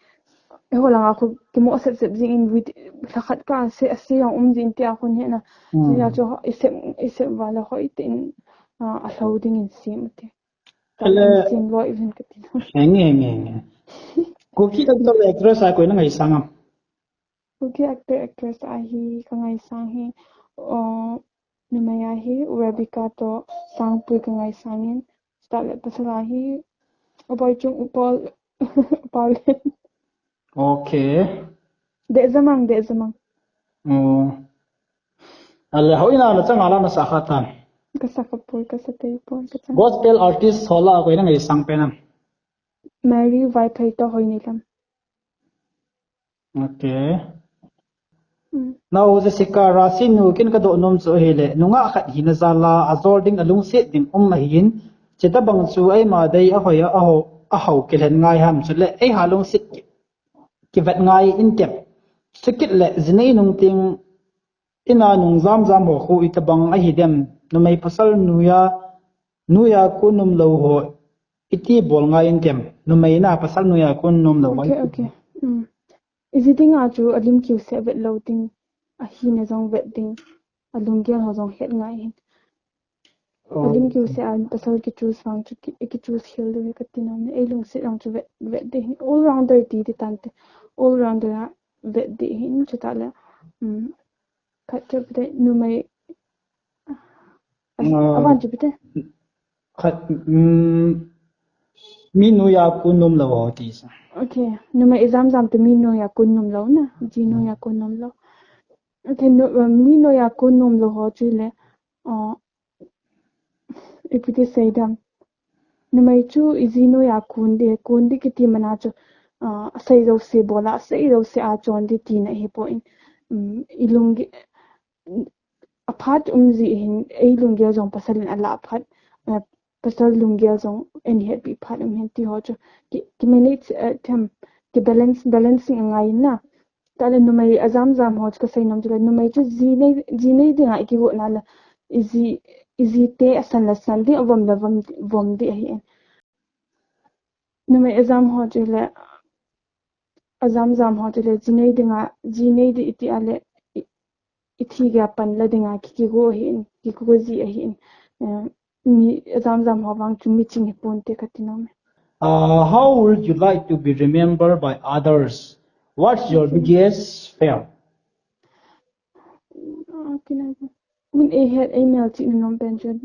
Eiho lang a khu kimo sep sep jing in with lhakhat ka se, ase jong um jing ti a khu hena. Hmm. Tia chu i sep, i sep va le hoi te in, uh, alhou ding in sem te. Ele. Sem lou ivin kati. Henge, henge, henge. Kuki actor le actress a koi nangaisang am? Kuki actor actress a hi kangaisang hi, uh, numei a hi Rebecca to Sangpui kangaisang in, chuta le pasal a hi Aboichung Upol, Upol. Okay. Dejamang, Dejamang. Oh. Ale, hoi na, nachang a la nasa kha tan? Kasa kha poi, kasa tei poi, kachang. Gospel artist ho lah a koi nangaisang pen am? Mary Vaiphei to Hoineilam. Okay. Mm. Nao Jessica Rasinu, ken kadoh nom chu ahile, nungah khat hina jal a, ajol ding alungset ding um ahin, chuti bang chu eima dei a hoi a, aho, aho kilhen ngai ham chule, eiha lungset ki, kivet ngai in tem. Chukit le, jinei nung ting, in a nung jam jam ho khu iti bang ahi dem, numei pasal noiya, noiya kon nom lou ho, iti bol ngai in tem, numei na pasal noiya kon nom lou ho. Okay, okay. Mm. Iji ding a chu alim kiu se vet lou ding, ahina jong vet ding, alunggel ho jong het ngai in. Oh. Alim kiu se an pasal ki choose vang chu ki, ki choose khel diu ka ti nom e. Ei lungset vang chu vet, vet ding hin. All rounder ti ti tan te. All rounder a vet ding hin chu ta le. Um, khat chu pite numei. Ah, avan chu pite. Khat, um, mi noiya kon nom lou ho ti sa. Okay, numei ijam jam te mi noiya kon nom lou na. Ji noiya kon nom lou. Okay, nu, uh, mi noiya kon nom lou ho chu le. Uh, Ipi ti sei dam. Numei chu iji noiya kon ding, kon ding kiti mana chu, ah, asei jouse bol a, asei jouse a chon ding tina hi poi. Um, i lungge-, aphat um ji hin, ei lunggel jong pasal in ala aphat, ah, pasal lunggel jong ei hetpi phat um hin ti ho chu. Ki, ki manage, eh, them, ki balance, balancing angai na. Tale numei ajam jam ho chu kasei nom chu le, numei chu ji nei, ji nei dinga i kigo na le, i ji, i ji te asan le san ding, avom le vom, vom ding ahi in. Numei ajam ho chu le, ajam jam ho chu le, ji nei dinga, ji nei ding iti a le, i, i thi gei a pan le dinga ki, kigo ahi in, kigo ji ahi in. Eh, mi, ajam jam ho vang chu mi ching hi pon te ka ti nom e. Uh, how would you like to be remembered by others? What's your biggest fear? Uh, can I, mun ei het ei mel chih nom pen chu.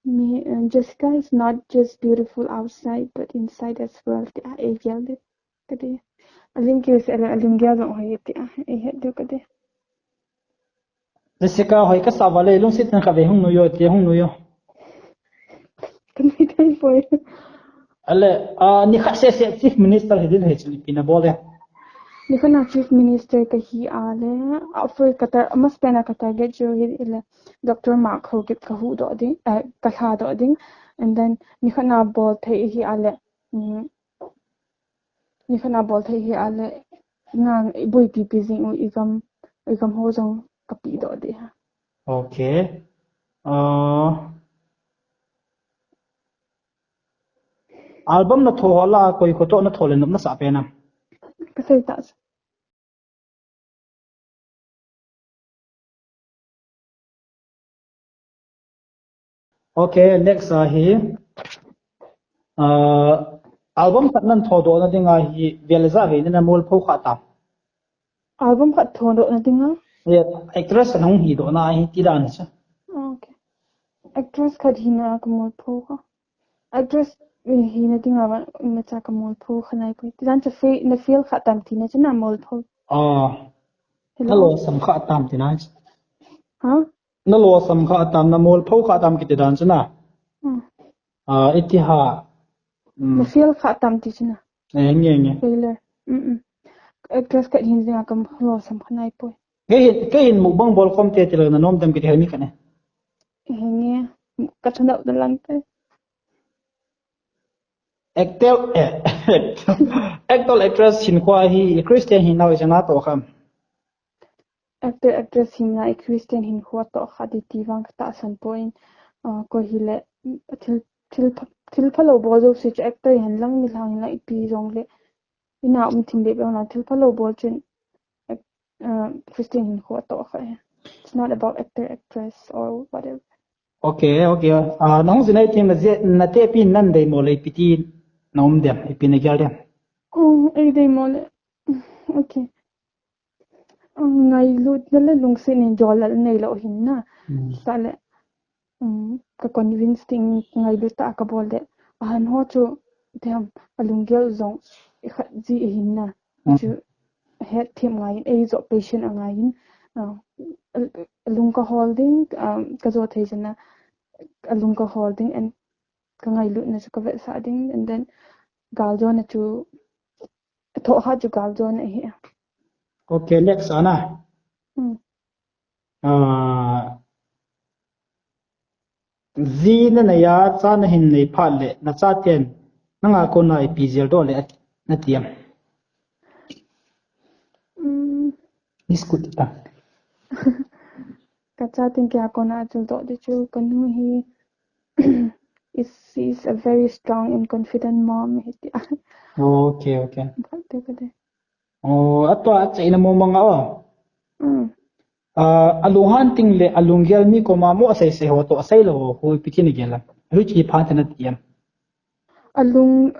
Mi, uh, Jessica is not just beautiful outside, but inside as well. Ti a ei gel ding. Ka ti. Alim kiu se le, alim gel jong hoi ti a, ei het diu ka ti. Jessica hoi kasa vale, lungset in kave hung nui o, ti hung nui o. Ka nui thei poi. Ale, ah, nikhat sese Chief Minister hi ding le chu ipi na bol e. Nikhat na Chief Minister kahi a le, a first ka tar-, amasapen a ka target chu hi le, Doctor Mark Haokip ka huhdoh ding, eh, ka lhadoh ding. And then, nikhat na bol thei hi a le, mm, Nikhat na bol thei hi a le, nang i boipipi jing u i gam, i gam ho jong ka pehdoh ding ahi. Okay. Uh, album na tho ho la, koi kho toh na tho le nop na sa pen am? Ka sei ta. Okay, next, uh, hi, uh, album khat nan thodoh na dinga hi, vel le ja vei na na molpho kha tam? Album khat thodoh na dinga? Yeah, actress khat hung hi doh na hi ti dan cha. Okay. Actress khat hina ka molpho kha. Actress, eh, hina dinga va, na cha ka molpho kha nai poi. Ti dan cha fe-, na feel kha tam ti na cha na molpho. Ah. Hello? Na losam kha tam ti na cha. Ha? Na losam kha tam, na molpho kha tam kiti dan chu na. Hmm. Ah, iti ha. Hmm. Na feel kha tam ti chu na. Eh, nge, nge. Failure. Mm, mm. Actress khat hin dinga ka losam kha nai poi. Kei hin, kei hin mukbang bol khom te ti le na nom dem kiti ha mi khat ne. Eh, nge. Ka thanop na lang te. Actor, eh, actor, actress hinkho hi Christian hinau ijat na toh kha? Actor, actress hina i Christian hinkho toh kha ti ti vang ka tahsan poi, ah, koi hile, thil, thil pha-, thil phalou bol jouse chu actor hen lang mi lhang hin lang ipi jong le, ina um thim bep jong lang thil phalou bol chun, ac-, ah, Christian hinkho toh kha. It's not about actor, actress or whatever. Okay, okay. Ah, nahung jin a iti na je, na tepi nan deimo le ipi ti na um dem, ipi na gel dem. Oh, ei deimo le. Okay. Ah, ngailutna le lungsetna jol lal neilou hin na. Hmm. Sa le, um, ka convince ding ngailut tah a ka bol le. Ahan ho chu, ti ham, alunggel jong, i khat ji ahin na. Hmm. Chu, het them ngai in, ei joh patient angai in, ah, a, alung ka hol ding, ah, ka jo thei jeh a, alung ka hol ding, and ka ngailutna chu ka vetsah ding, and then galjona chu, thoh kha chu galjona ahi. Okay, next, Ana. Hmm. Ah, ji na nei a, cha na hin nei phat le, na chaten, nanga kona ipi jel doh le, na ti am? Mm. Ni scoot ta. Ka chaten kei a kona jel doh ding chu, ka nu hi is, is a very strong and confident mom, hi ti a. Okay, okay. Phat te ka de. Oh, atua achaina mo manga o. Mm. Ah, alunghan ting le alunggel mi koma mo asei sei ho toh asei lou ho, hu ipi tin agel a. Hui chi phan tin ati em. Alung,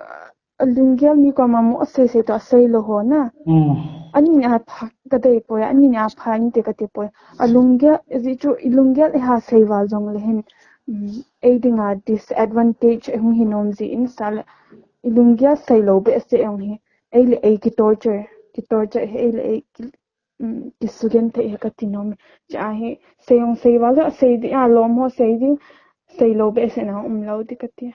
alunggel mi koma mo asei sei toh asei lou ho na. Hmm. Ani ni apha kadei poi, ani ni apha inte kati poi. Alunggel, ji chu ilunggel iha sei val jong le hin. Hmm, ei dinga disadvantage hung hi nom ji in sa le. Ilunggel sei lou behseh jong hi. Ei le ei ki torture, ki torture hi ei le ei ki, um, kisugenthei hi kati nom e. Cha hi, sei jong sei val, sei di, a lom ho sei di, sei lou behseh na um lou di kati.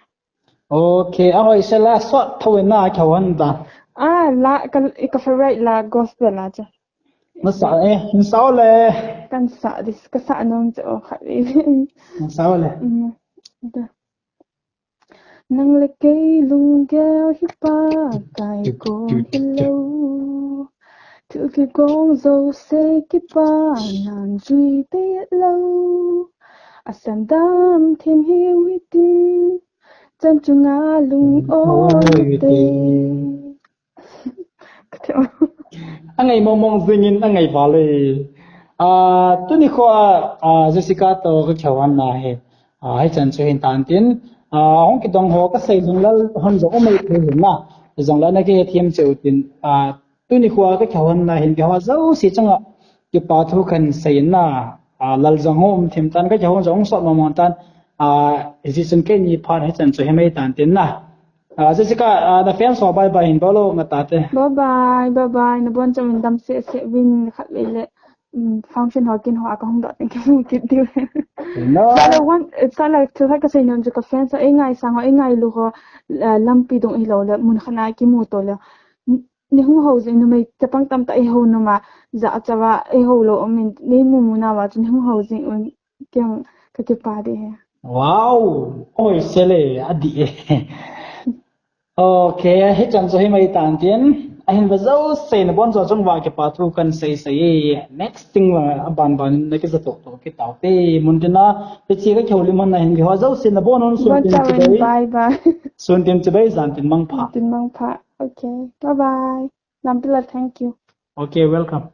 Okay, ahoi sela sot thou na kihou hon ta. Ah, la, ka, ka favorite la gospel la cha. Nasa, eh, nasa le. Kan sa, dis, ka sa nom cha, oh, khat le. Nasa le. Mm, da. Nang le kei lunggel hi pa kai ko hilou. Thil kigong jouse kipa nan jui te lou. Asan dam thim hiu hiti. Chan chunga lung o te. Angai mong mong jingin angai vale. Ah, tuni kho a, ah, Jessica toh ka kihou hon na hi. Ah, hichan chu hin tan tin. Ah, hung kidong ho ka sei jong lal hon jong umei thei hin na. Jong lal na kihethem cheu tin. Ah, tuni kho a ka kihou hon na hin kihou jouse chunga kipa thu kan sei na. Ah, lal jong ho um thim tan ka kihou jong sot mong mong tan. Ah, hichi chun keini phat hichan chu hi mai tan tin na. Ah, Jessica, ah, na fans ho bye bye hin bol o nga tate. Bye bye, bye bye. Na bon chom in dam seh seh uvin khat le le. Um, function ho kin ho a ka hung doh teng ki mu kit diu. No. Sa le one, eh, sa le thil khat ka sei nom chu ka fans ho, ei ngai sang ho, ei ngailu ho, ah, lampi dung hilou le, mun khat na ki mu to le. Ni, ni hung hou jing numei chapang tamtah ei hou nom a, ja chawa ei hou lou um in, ni mu mu na wa chu ni hung hou jing un. Kei jong ka kipa deh e. Wow! Oi, sele, adih e. Okay, hichan chu hi mai tan tin. Ahin ve jouse na bon jo chung va kipa thu kan sei sei e. Next thing la aban ban na kija toh toh kit tau te. Mun tin a, hichi ka kihoulim hon na hin kihou jouse na bon hon sun tin chibai. Bye bye. Sun tin chibai jan tin mangpha. Sun tin mangpha. Okay, bye bye. Lampi la, thank you. Okay, welcome.